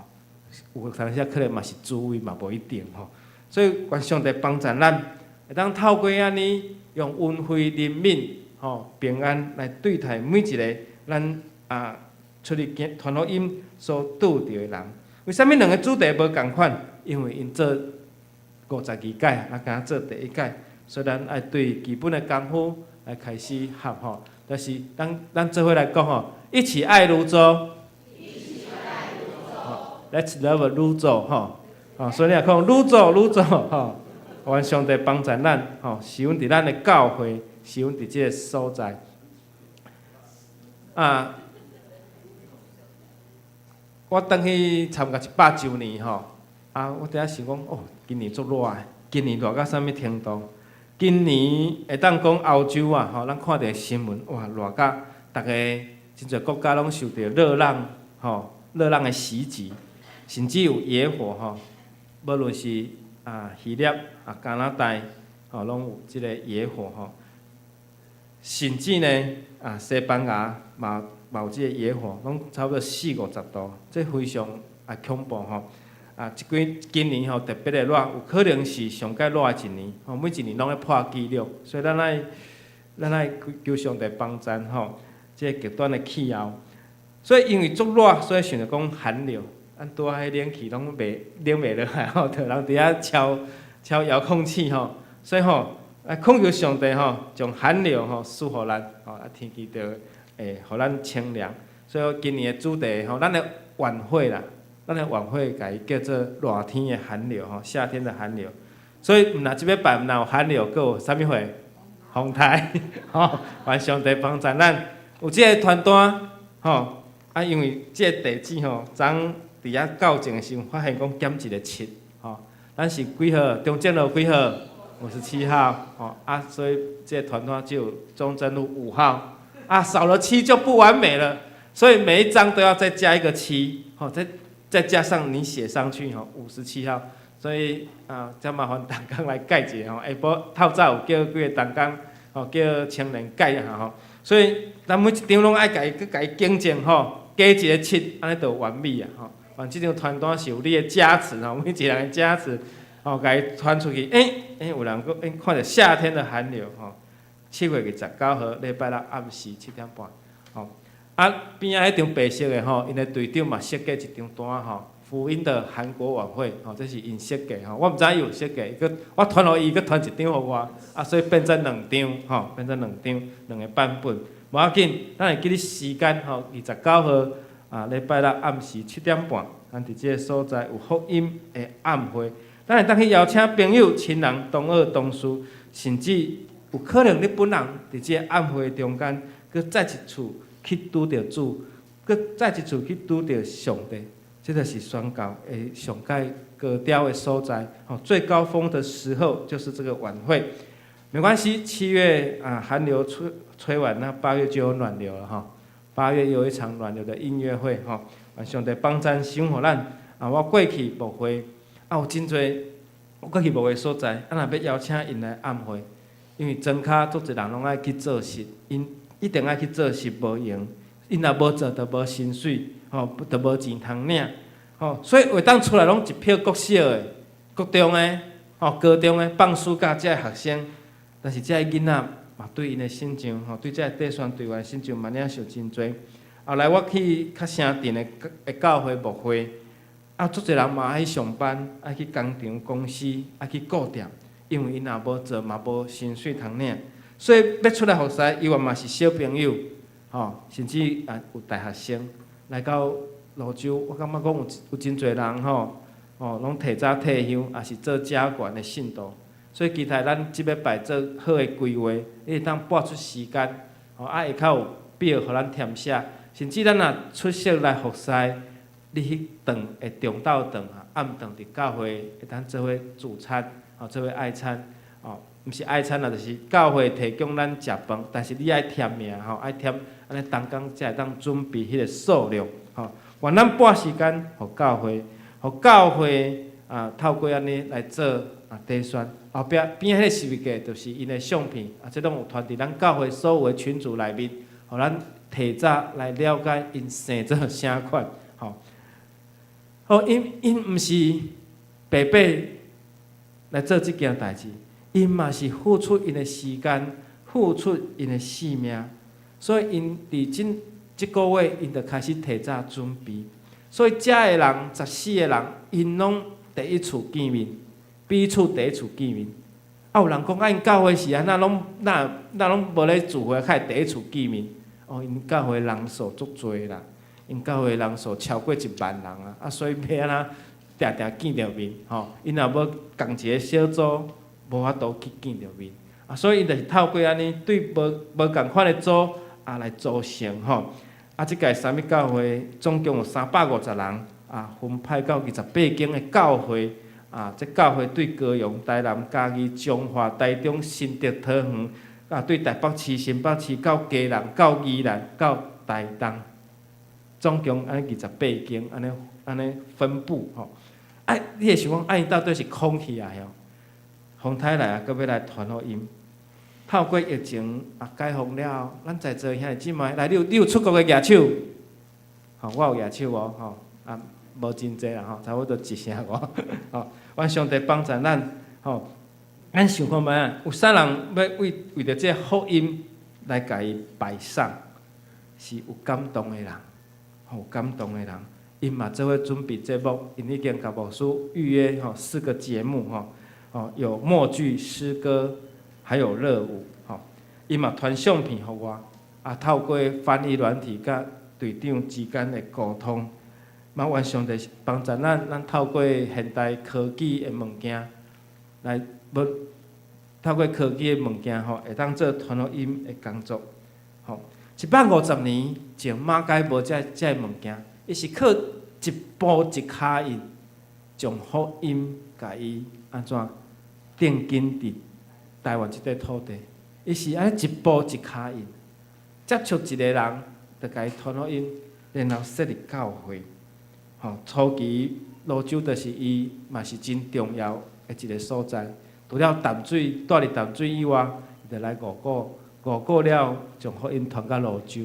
有當時可能嘛是主委嘛，無一定吼。所以願上帝幫助咱，會當透過按呢，用恩惠憐憫、吼平安來對待每一个咱啊出去傳福音所拄著的人。為啥物兩个主題無仝款？因為𪜶做52屆，咱敢若做第一屆，所以咱愛對基本的功夫來開始學吼。但是咱咱做伙來講吼，一起愛蘆洲，Let's love 蘆洲吼。哦，所以你若講蘆洲蘆洲吼，願上帝幫助咱吼，使阮佇咱的教會，使阮佇這个所在。啊，我轉去參加100週年吼，啊，我佇遐想講，哦，今年足熱的，今年熱到啥物程度？今年會當講歐洲啊，吼，咱看著新聞，哇，熱甲逐个真濟國家攏受著熱浪，吼，熱浪的襲擊，甚至有野火，吼，無論是啊希臘啊加拿大，吼，攏有這个野火，吼，甚至呢啊西班牙嘛嘛有這个野火，攏差不多四五十度，這非常啊恐怖吼。啊，這幾今年吼特別的熱，有可能是上蓋熱的一年，吼，每一年攏咧破紀錄，所以咱愛咱愛求上帝幫贊吼，這個極端的氣候。所以因為足熱，所以想著講寒流，咱拄仔彼冷氣攏袂冷袂落來吼，就人佇遐敲敲遙控器吼，所以吼，來懇求上帝吼，將寒流吼賜予咱，吼啊天氣就會予咱清涼。所以今年的主題吼，咱的晚會啦。咱的晚會共伊叫做熱天的寒流吼，夏天的寒流。所以毋若這禮拜毋若有寒流，閣有啥物會？風台吼，願上帝幫助咱有這个傳單吼。啊，因為這个地址吼，昨昏佇遐校正的時陣，發現講減一个七吼。咱是幾號？中正路幾號？57號吼。啊，所以這个傳單只有中正路5號。啊，少了七就不完美了，所以每一張都要再加一個七，吼，再加上你寫上去吼，57號，所以啊，遮麻煩同工來改一下吼。下晡透早有叫幾个同工吼，叫青年改一下吼。所以咱每一張攏愛共伊閣共伊更正吼，加一个七，按呢就完美啊吼。願這張傳單是有你的加持吼，每一个人的加持吼，共伊傳出去，欸欸，有人閣欸看著夏天的寒流吼。7月29號禮拜六暗時7點半吼。啊，邊仔彼張白色的吼，𪜶的隊長嘛設計一張單吼，福音的韓國晚會吼，這是𪜶設計吼，我毋知伊有設計，閣我傳予伊，閣傳一張予我，啊，所以變做兩張吼，變做兩張兩个版本。無要緊，咱會記得時間吼，29號啊，禮拜六暗時7點半，咱佇這个所在有福音的暗會，咱會當去邀請朋友、親人、同學、同事，甚至有可能你本人佇這个暗會中間，閣再一次去拄著主，閣再一次去拄著上帝，這就是宣教的上蓋高調的所在。吼，最高峰的時候就是這個晚會。沒關係，7月啊寒流吹吹完，那8月就有暖流了哈。8月有一場暖流的音樂會吼，願上帝幫贊賞予咱。啊，我過去牧會啊有真濟，我過去牧會所在，啊若欲邀請𪜶來暗會，因為莊跤足濟人攏愛去做實，𪜶一定愛去做實無閒，𪜶若無做，就無薪水，吼，就無錢通領，吼，所以會當出來攏一票國小的、國中的、吼高中的放暑假這个學生，但是這个囡仔嘛對𪜶的成就，吼，對這个短宣隊員成就嘛領受真濟。後來我去較城鎮的的教會牧會，啊，足濟人嘛愛去上班，愛去工廠、公司，愛去顧店，因為𪜶若無做嘛無薪水通領。所以欲出來服侍，伊嘛是小朋友，吼，甚至啊有大學生來到蘆洲，我感覺講有有真濟人吼，吼，攏提早退休，也是做家管的信徒。所以期待咱這禮拜做好的規劃，你會當撥出時間，吼啊下跤有表予咱填寫，甚至咱若出席來服侍，你彼頓的中晝頓啊、暗頓佇教會會當做伙聚餐，吼做伙愛餐，哦，毋是愛餐啦，就是教會提供咱食飯，但是你愛填名吼，愛填，按呢同工才會當準備彼個數量，吼。願咱撥時間予教會，予教會啊，透過按呢來做啊篩選。後壁邊彼個十字架就是𪜶的相片，啊，這攏有傳佇咱教會所有的群組內面，予咱提早來了解𪜶生做啥款，吼。好，𪜶毋是白白來做這件代誌，𪜶嘛是付出𪜶的時間，付出𪜶的性命，所以𪜶佇這個月，𪜶就開始提早準備。所以遮的人，14個人，𪜶攏第一次見面，彼此第一次見面。啊，有人講啊，𪜶教會是按怎攏哪哪攏無咧聚會，較會第一次見面。哦，𪜶教會人數足濟啦，𪜶教會人數超過1萬人啊，啊，所以欲按怎定定見著面，吼，𪜶若無仝一个小組，無法度去見著面。啊，所以𪜶就是透過按呢，對無無仝款的組啊來組成吼。啊，這屆三密教會總共有350人，啊，分派到28間的教會。啊，這教會對高雄、台南、嘉義、彰化、台中、新竹、桃園，啊，對台北市、新北市到基隆、到宜蘭、到台東，總共按呢28間，按呢按呢分布吼。啊，你會想講，啊，𪜶到底是空去啊？吼，風颱來啊，閣欲來傳福音。透過疫情啊解封了後，咱在座兄弟姊妹，來，你有出國的舉手？吼，我有舉手無？吼，啊，無真濟啦吼，差不多一成五。吼，願上帝幫助咱，吼，咱想看覓啊？有啥人欲為為著這福音來共伊擺上，是有感動的人，有感動的人，𪜶嘛做伙準備節目，𪜶已經共牧師預約吼四個節目吼，哦，有默劇、詩歌，還有熱舞，吼，伊嘛傳相片予我，啊，透過翻譯軟體佮隊長之間的溝通，嘛願上帝幫助咱，咱透過現代科技的物件來，無透過科技的物件吼，會當做傳福音的工作，吼。150年前，馬偕無這這个物件，伊是靠一步一跤印，將福音共伊按怎定根佇台灣這塊土地，伊是按呢一步一跤印，接觸一個人，就共伊傳福音，然後設立教會。吼，初期蘆洲就是伊嘛是真重要的一個所在。除了淡水，住佇淡水以外，伊就來五股，五股了將福音傳到蘆洲，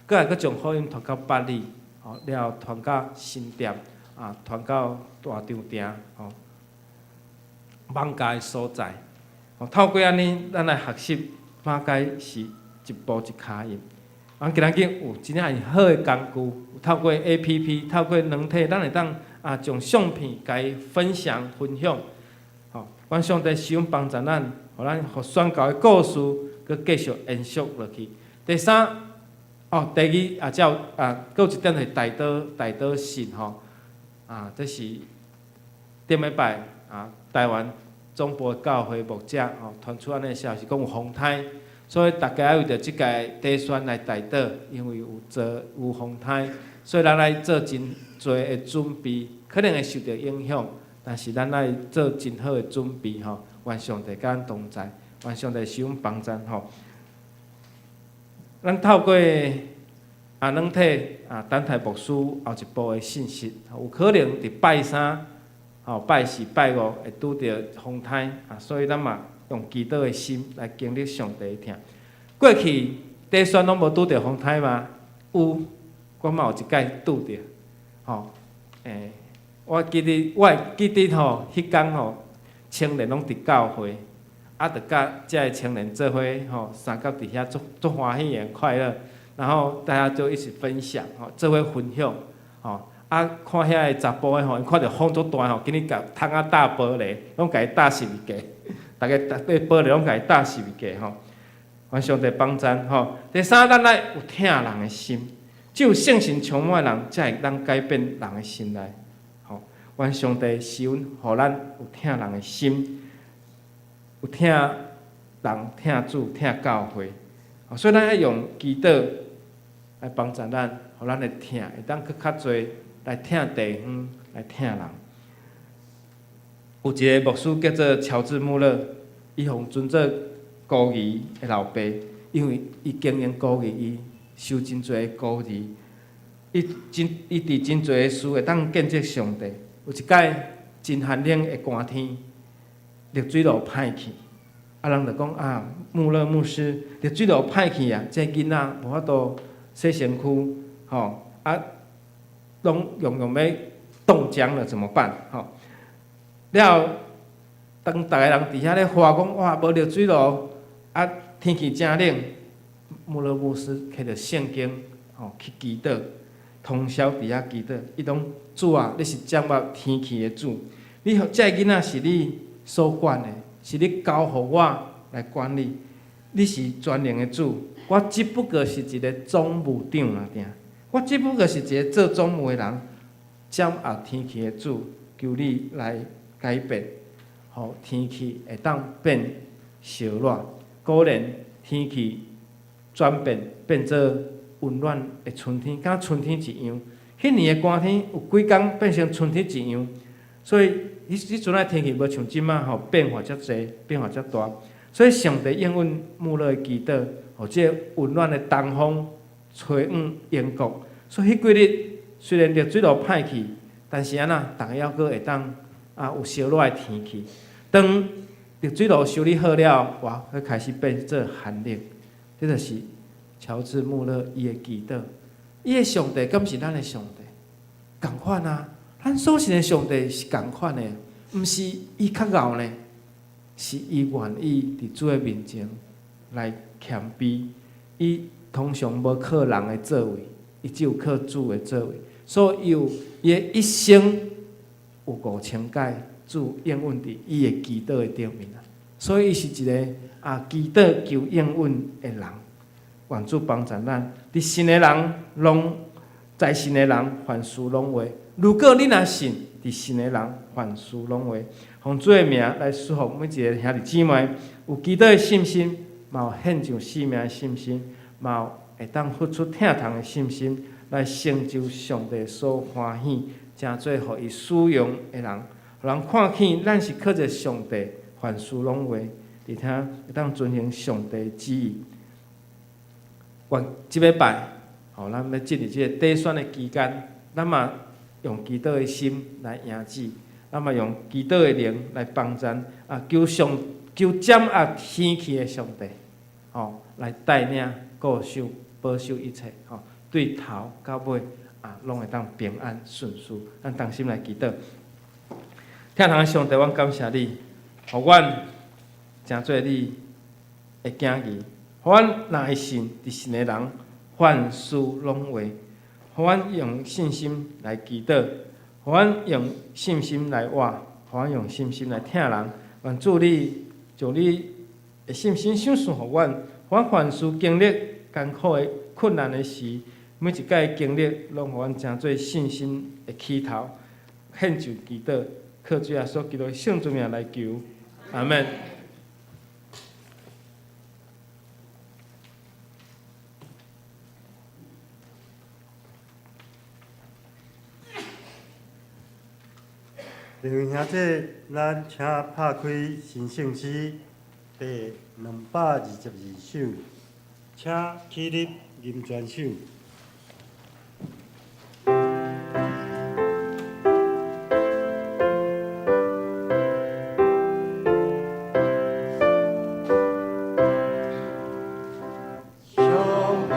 閣來閣將福音傳到八里，吼，了後傳到新店，啊，傳到大稻埕，吼，艋舺的所在。透過按呢，咱來學習馬偕是一步一跤印。咱今仔日有真正好的工具，透過 APP，透過軟體，咱會當啊將相片共伊分享分享。吼，願上帝使用幫助咱，予咱予宣教的故事，閣繼續延續落去。第三，哦，第二啊，才有啊，閣有一點是代禱代禱信吼，啊，這是頂禮拜啊，台灣總部教會牧者吼傳出按呢消息，講有風颱，所以大家愛為著這屆短宣來代禱，因為有做有風颱，所以咱愛做真濟的準備，可能會受著影響，但是咱愛做真好的準備吼，願上帝佮咱同在，願上帝賜阮幫助吼。咱透過啊軟體啊等待牧師後一步的信息，有可能佇拜三、吼拜四、拜五會拄著風颱啊，所以咱嘛用祈禱的心來經歷上帝的疼。過去短宣攏無拄著風颱嗎？有，我嘛有一擺拄著，吼，我記得我會記得吼，彼工吼，青年攏佇教會。啊，就佮遮个青年做伙吼，相佮佇遐足足歡喜的快樂，然後大家就一起分享吼，做伙分享吼。啊，看遐个查埔的吼，𪜶看著風足大吼，緊去共窗仔搭玻璃，攏共伊搭十字架，逐个逐個玻璃攏共伊搭十字架吼。願上帝幫贊吼。第三，咱愛有疼人的心，只有聖神充滿的人，才會當改變人的心內。吼，願上帝賜阮，予咱有疼人的心。有疼人、疼主、疼教會。所以咱愛用祈禱來幫助咱，予咱的疼會當閣較濟來疼地方，來疼人。有一个牧師叫做喬治穆勒，伊予尊做孤兒的老爸，因為伊經營孤兒，伊收真濟孤兒，伊佇真濟的事會當見證上帝。有一擺真寒冷的寒天，熱水爐歹去，啊人就講啊，穆勒牧師熱水爐歹去啊，這囡仔無法度洗身軀，吼啊，攏用用欲凍僵了怎麼辦？吼了後，當逐个人佇遐咧話講，哇，無熱水爐，啊，天氣誠冷，穆勒牧師摕著聖經，吼去祈禱，通宵佇遐祈禱。伊講主啊，你是掌握天氣的主，你予這个囡仔是你所管的，是你交予我來管理，你是全能的主，我只不過是一个總務長爾爾，我只不過是一个做總務的人，掌握天氣的主，求你來改變，予天氣會當變燒熱。果然天氣轉變，變做溫暖的春天，敢春天一樣。彼年的寒天有幾工變成春天一樣，所以彼陣仔天氣無像這馬吼變化遮濟，變化遮大。所以上帝應允穆勒的祈禱，予這个溫暖的東風吹往英國。所以彼幾日雖然熱水爐歹去，但是按怎，逐家猶閣會當啊有燒熱的天氣。當熱水爐修理好了，哇，閣開始變做寒冷。這就是喬治穆勒伊的祈禱。伊的上帝敢是咱的上帝？仝款啊！咱所信的上帝是仝款的，毋是伊較𠢕呢，是伊願意佇主的面前來謙卑。伊通常無靠人的作為，伊只有靠主的作為。所以伊有伊的一生有5000擺主應允佇伊的祈禱的頂面啊。所以伊是一个啊祈禱求應允的人。願主幫助咱，佇信的人攏在信的人凡事攏會。如果你若信，佇信的人凡事攏會。奉主的名來祝福每一个兄弟姊妹，有祈禱的信心，嘛有獻上性命的信心，嘛有會當付出疼痛的信心，來成就上帝所歡喜，成做予伊使用的人，予人看見咱是靠著上帝，凡事攏會，而且會當遵行上帝的旨意。願這禮拜，吼，咱欲進入這个短選的期間，咱嘛用祈禱的心來迎主，咱嘛用祈禱的靈來幫贊啊，求上求掌握天氣的上帝，吼，來帶領、顧守、保守一切，吼，對頭到尾啊，攏會當平安順遂。咱同心來祈禱。天堂的上帝，阮感謝你，予阮成做你的囝兒，予阮若會信，佇信的人凡事攏會，予阮用信心來祈禱，予阮用信心來活，予阮用信心來疼人。願主你將你的信心賞賜予阮，予阮凡事經歷艱苦的困難的時，每一擺經歷攏予阮成做信心的起頭，獻上祈禱，靠主耶穌基督聖尊名來求，阿門。弟兄兄姊，咱請拍開新聖詩第222首，請起立吟全首。上帝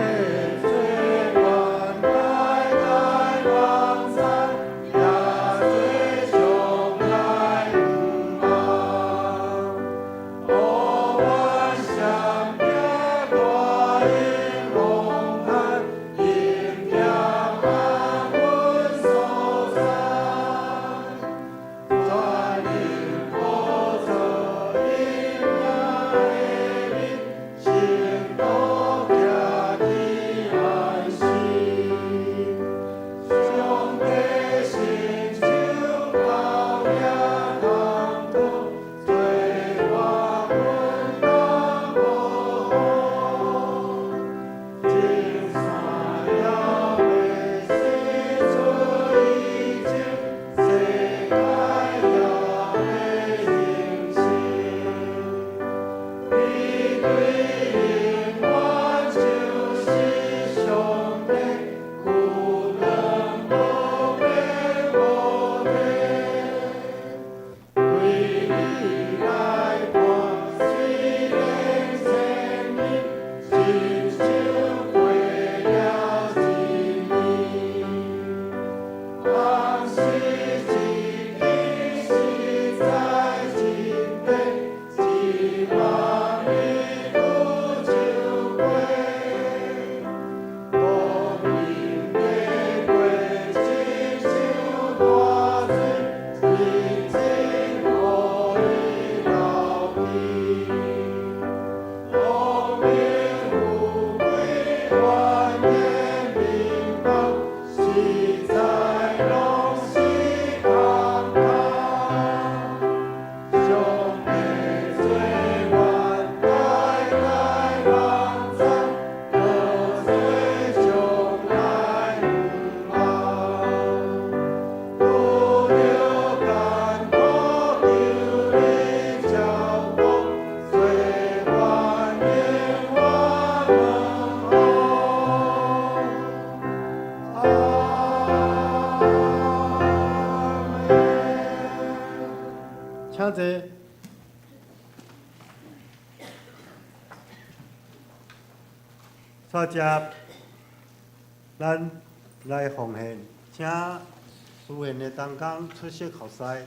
請坐。煞接，咱來奉獻，請司獻的同工出席服侍。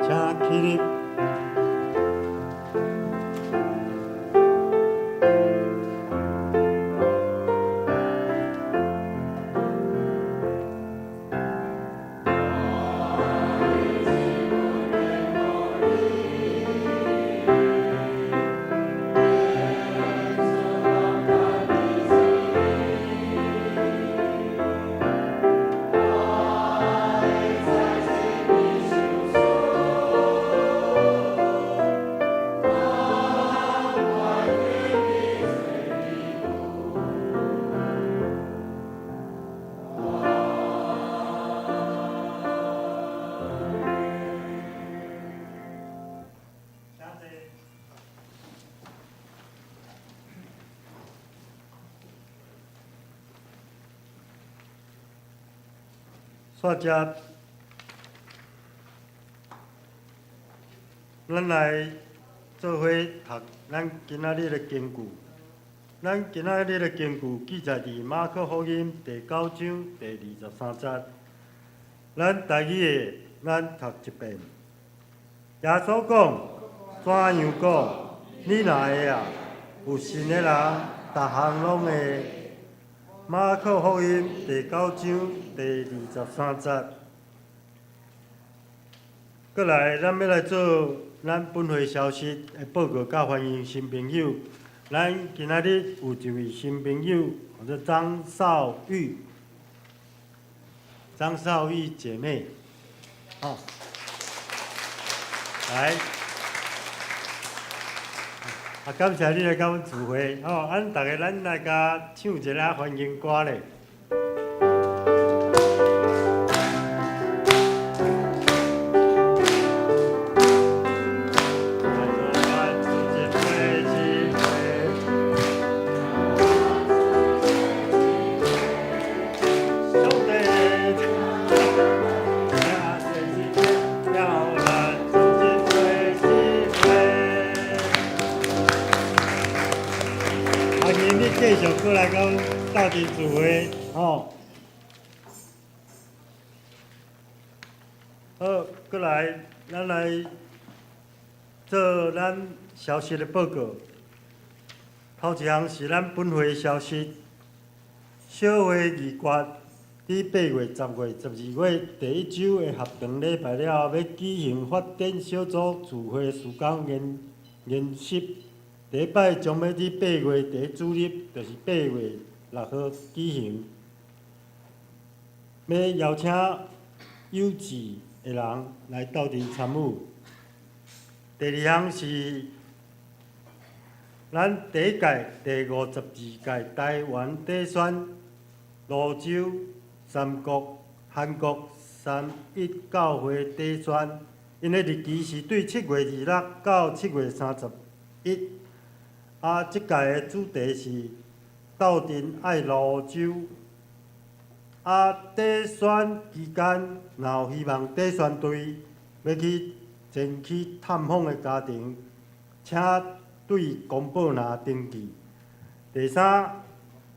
請起立。煞接，咱來做伙讀咱今仔日的經句。咱今仔日的經句記載佇馬可福音第九章第二十三節。咱台語的，咱讀一遍。耶穌講：怎樣講？你若會啊，有信的人，逐項攏會。馬可福音第九章第二十三節。過來，咱欲來做咱本會消息的報告，佮歡迎新朋友。咱今仔日有一位新朋友，叫做張少玉，張少玉姐妹，吼，來，啊，感謝你來佮阮聚會，吼，咱逐个咱來共唱一下歡迎歌咧。歡迎你繼續過來佮阮鬥陣聚會，吼。好，過來，咱來做咱消息的報告。頭一項是咱本會消息，小會議決佇8月、10月、12月第一週的合堂禮拜了後，欲舉行發展小組聚會事工研研習。第一擺將欲佇八月第一主日，就是8月6號舉行。欲邀請有志的人來鬥陣參與。第二項是咱第一屆第五十二屆台灣短宣蘆洲三國韓國三一教會短宣，𪜶的日期是對7月26到7月31。啊，這屆的主題是鬥陣愛蘆洲。啊，短宣期間，若有希望短宣隊欲去前去探訪的家庭，請對公報欄登記。第三，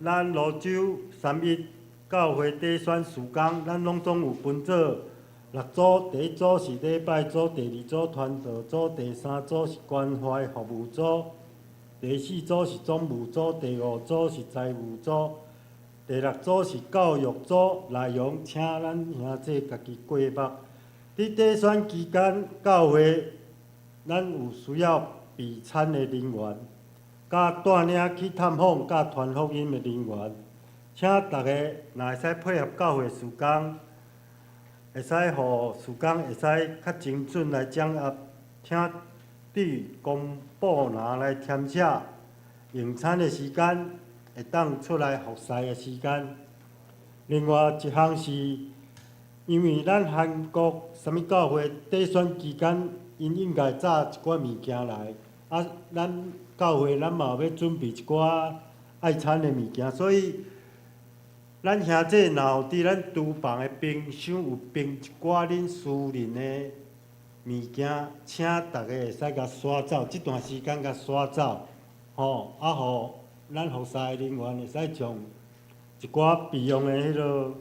咱蘆洲三一教會短宣事工，咱攏總有分做六組，第一組是禮拜組，第二組傳道組，第三組是關懷服務組，第四組是總務組，第五組是財務組，第六組是教育組。內容請咱兄弟家己過目。佇短宣期間，教會咱有需要備餐的人員，佮帶領去探訪、佮傳福音的人員，請大家若會使配合教會事工，會使予事工會使較精準來掌握，請佇公布欄來填寫用餐的時間，會當出來服侍的時間。另外一項是，因為咱韓國三一教會短宣期間，𪜶應該紮一寡物件來，啊，咱教會咱嘛有欲準備一寡愛餐的物件，所以咱兄弟若有佇咱廚房的冰箱有冰一寡恁私人的物件，請大家會使共徙走，這段時間共徙走，吼，啊，予咱服侍的人員會使將一寡備用的彼个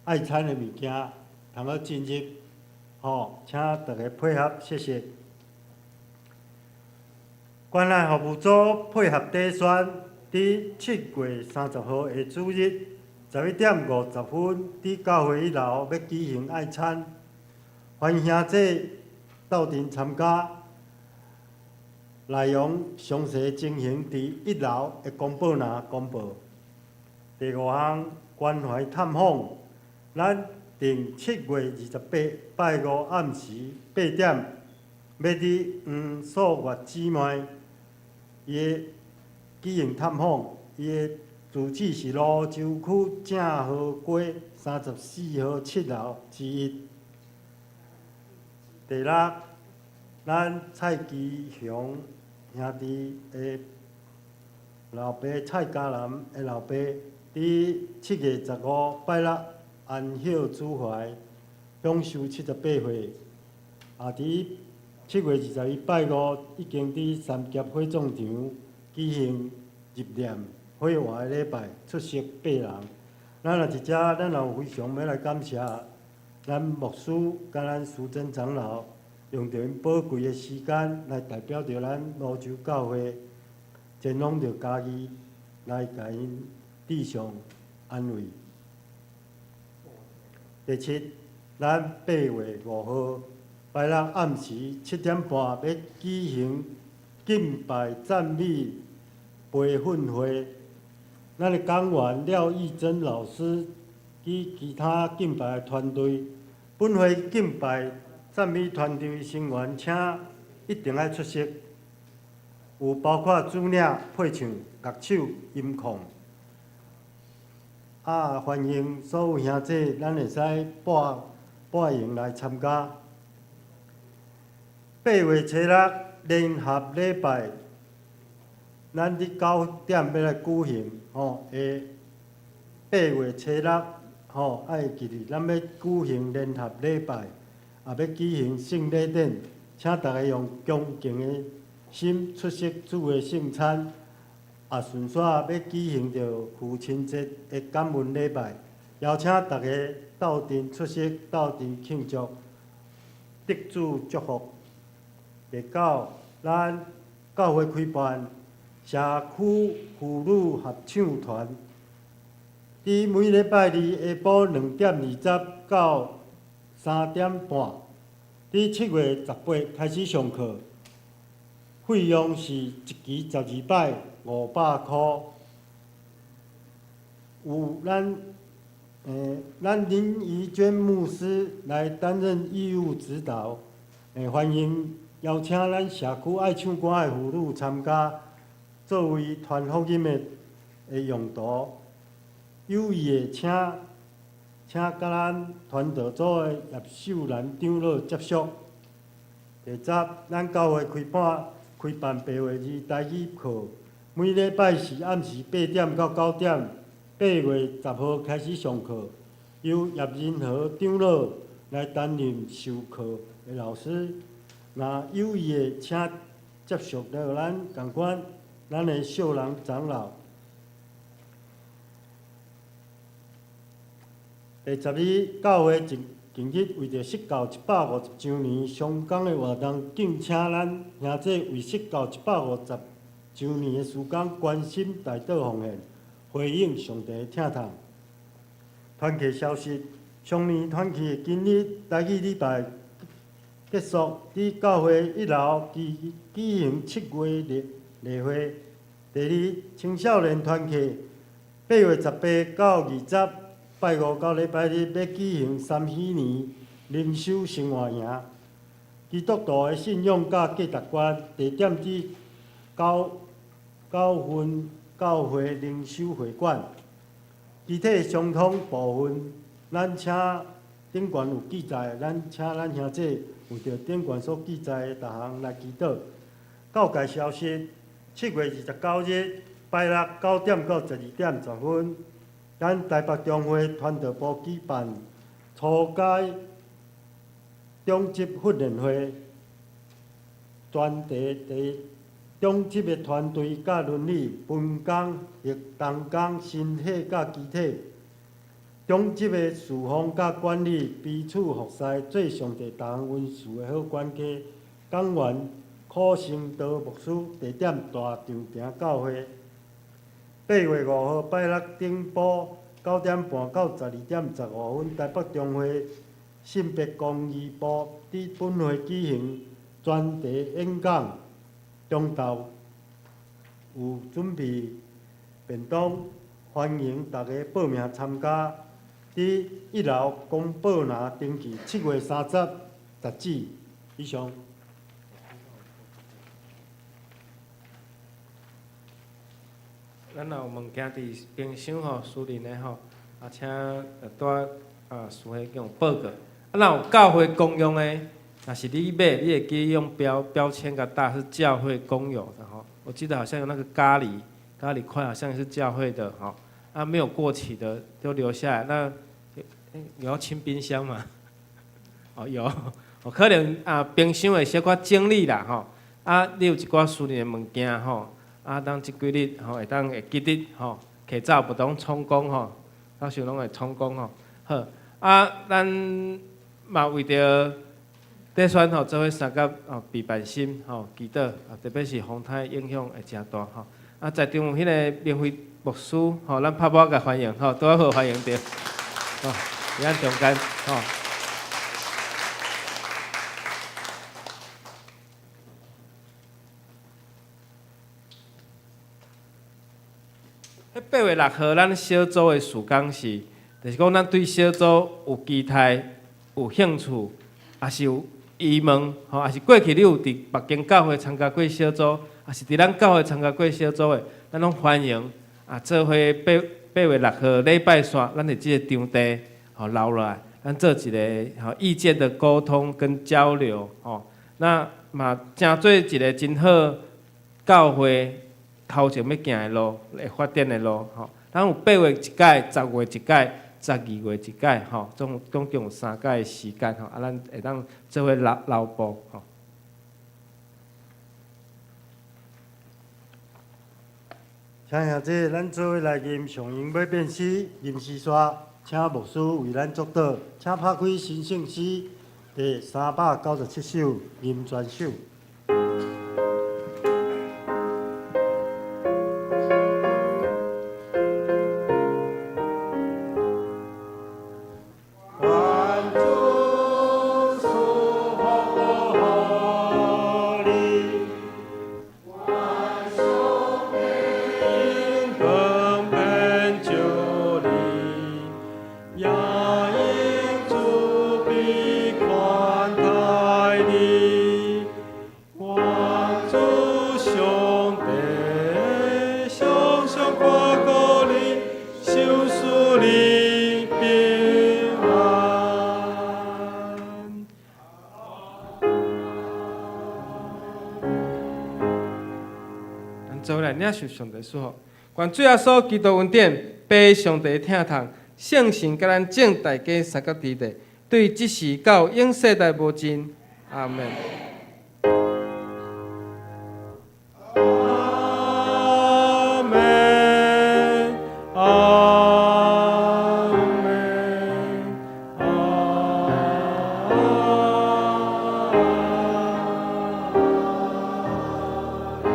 愛餐的物件通好進入，吼，請大家配合，謝謝。關愛服務組配合短宣，佇7月30號下主日11點50分，佇教會一樓欲舉行愛餐，歡迎兄弟鬥陣參加。內容詳細情形佇一樓的公報欄公布。第五項關懷探訪，咱定7月28拜五暗時8點，欲佇黃素月姊妹伊的舉行探訪，伊的住址是蘆洲區正和街34號7樓之一。第六，咱蔡基雄兄弟的老爸蔡嘉南的老爸，佇7月15拜六安息主懷，享壽78歲。也佇7月21拜五已經佇三峽火葬場舉行入殮火化的禮拜，出席八人。咱也佇遮，咱也有非常欲來感謝咱牧師佮咱淑珍長老，用著𪜶寶貴的時間來代表著咱蘆洲教會前往著嘉義來共𪜶致上安慰。第七，咱8月5號拜六暗時7點半欲舉行敬拜讚美培訓會，咱的講員廖義珍老師及其他敬拜團隊，本會敬拜讚美團隊成員，請一定愛出席，有包括主領、配唱、樂手、音控。啊，歡迎所有兄弟，咱會使報報名來參加。8月初六聯合禮拜，咱佇9點欲來舉行吼，8月初六吼，愛記得咱欲舉行聯合禮拜，也欲舉行聖禮典，請大家用恭敬的心出席主的聖餐，也順紲欲舉行著父親節的感恩禮拜，邀請大家鬥陣出席，鬥陣慶祝，得主祝福。第九，咱教會開辦社區婦女合唱團，佇每禮拜二下晡2點20到3點半，佇7月18開始上課，費用是一期12擺500箍。有咱林怡娟牧師來擔任義務指導，歡迎邀請咱社區愛唱歌的婦女參加，作為傳福音的用途。有意的請請佮咱傳道組的葉秀蘭長老接觸。第十，咱教會開辦8月2台語課，每禮拜四暗時8點到9點，8月10號開始上課，由葉仁和長老來擔任授課的老師。若有意的，請接觸著咱仝款，咱的秀蘭長老。第十二，教會近日為著釋教150週年相關的活動，敬請咱兄弟為釋教150週年的事工關心代禱奉獻，回應上帝的疼痛。團契消息：上年團契今日台語禮拜結束，佇教會一樓舉行7月例會。第二，青少年團契8月18到20，拜五到禮拜日欲舉行三禧年靈修生活營。基督徒的信仰佮價值觀，地點佇九份教會靈修會館。肢體相通部分，咱請頂懸有記載，咱請咱兄弟為著頂懸所記載的逐項來祈禱。教界消息：7月29日拜六9點到12點10分，咱台北中會傳道部舉辦初階長執訓練會，專題第長執的團隊佮倫理分工、或同工、身體佮肢體，長執的事奉佮管理，彼此服侍，做上帝逐項恩賜的好管家。講員柯成道牧師，地點大丈埕教會。8月5號拜六頂晡9點半到12點15分，台北中會性別公義部佇本會舉行專題演講，中晝有準備便當，歡迎大家報名參加。佇一樓公報欄登記，7月30截止。以上。咱若有物件佇冰箱吼，私人的吼，啊，請帶啊，事先用報告。啊，若有教會公用的，若是你買，你會記用標籤共貼是教會公有的吼。我記得好像有那個咖喱，咖喱塊好像是教會的吼。啊，沒有過期的都留下來。那有要清冰箱嗎？哦，有，哦，可能啊，冰箱會小可整理啦吼。啊，你有一寡私人的物件吼。啊，當這幾日吼會當會記得吼，提走無當充公吼，到時攏會充公吼。好，啊，咱嘛為著短宣吼，做伙相佮吼備辦心吼，祈禱啊，特別是風颱影響會誠大吼。啊，在場有彼个明輝牧師吼，咱拍鼓共歡迎吼，拄仔好歡迎著，吼，佇咱中間吼。彼8月6號，咱小組的事工是，就是講咱對小組有期待、有興趣，抑是有疑問，吼，抑是過去你有佇別間教會參加過小組，抑是佇咱教會參加過小組的，咱攏歡迎啊，做伙8月6號禮拜三，咱佇這個場地吼留落來，咱做一个吼意見的溝通跟交流，吼，那嘛成做一个真好教會頭前欲行的路，會發展的路，吼。咱有八月一擺、10月一擺、12月一擺，吼，總共有三擺的時間，吼，啊，咱會當做伙留步，吼。請兄弟，咱做伙來吟上榮欲變詩，吟詩煞，請牧師為咱祝禱，請拍開新聖詩第397首，吟全首。做伙來領受上帝祝福。願主耶穌基督恩典，父上帝疼痛，聖神佮咱眾大家三甲佇咧，對這時到永世代無盡。阿門。阿門，阿門，阿門。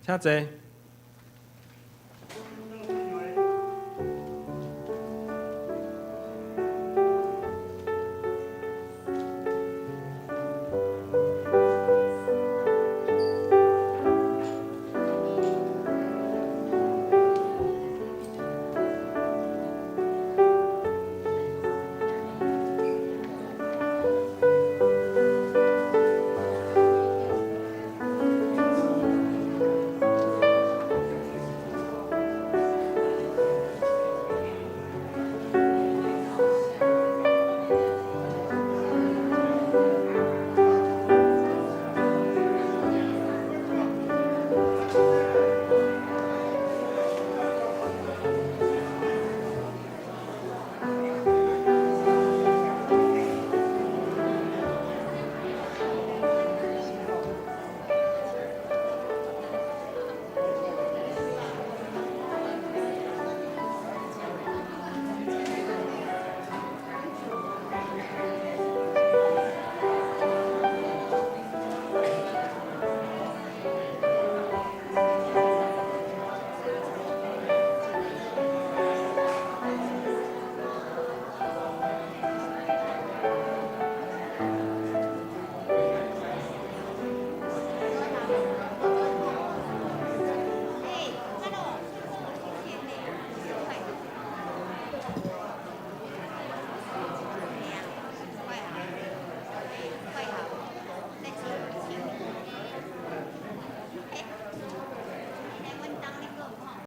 請坐。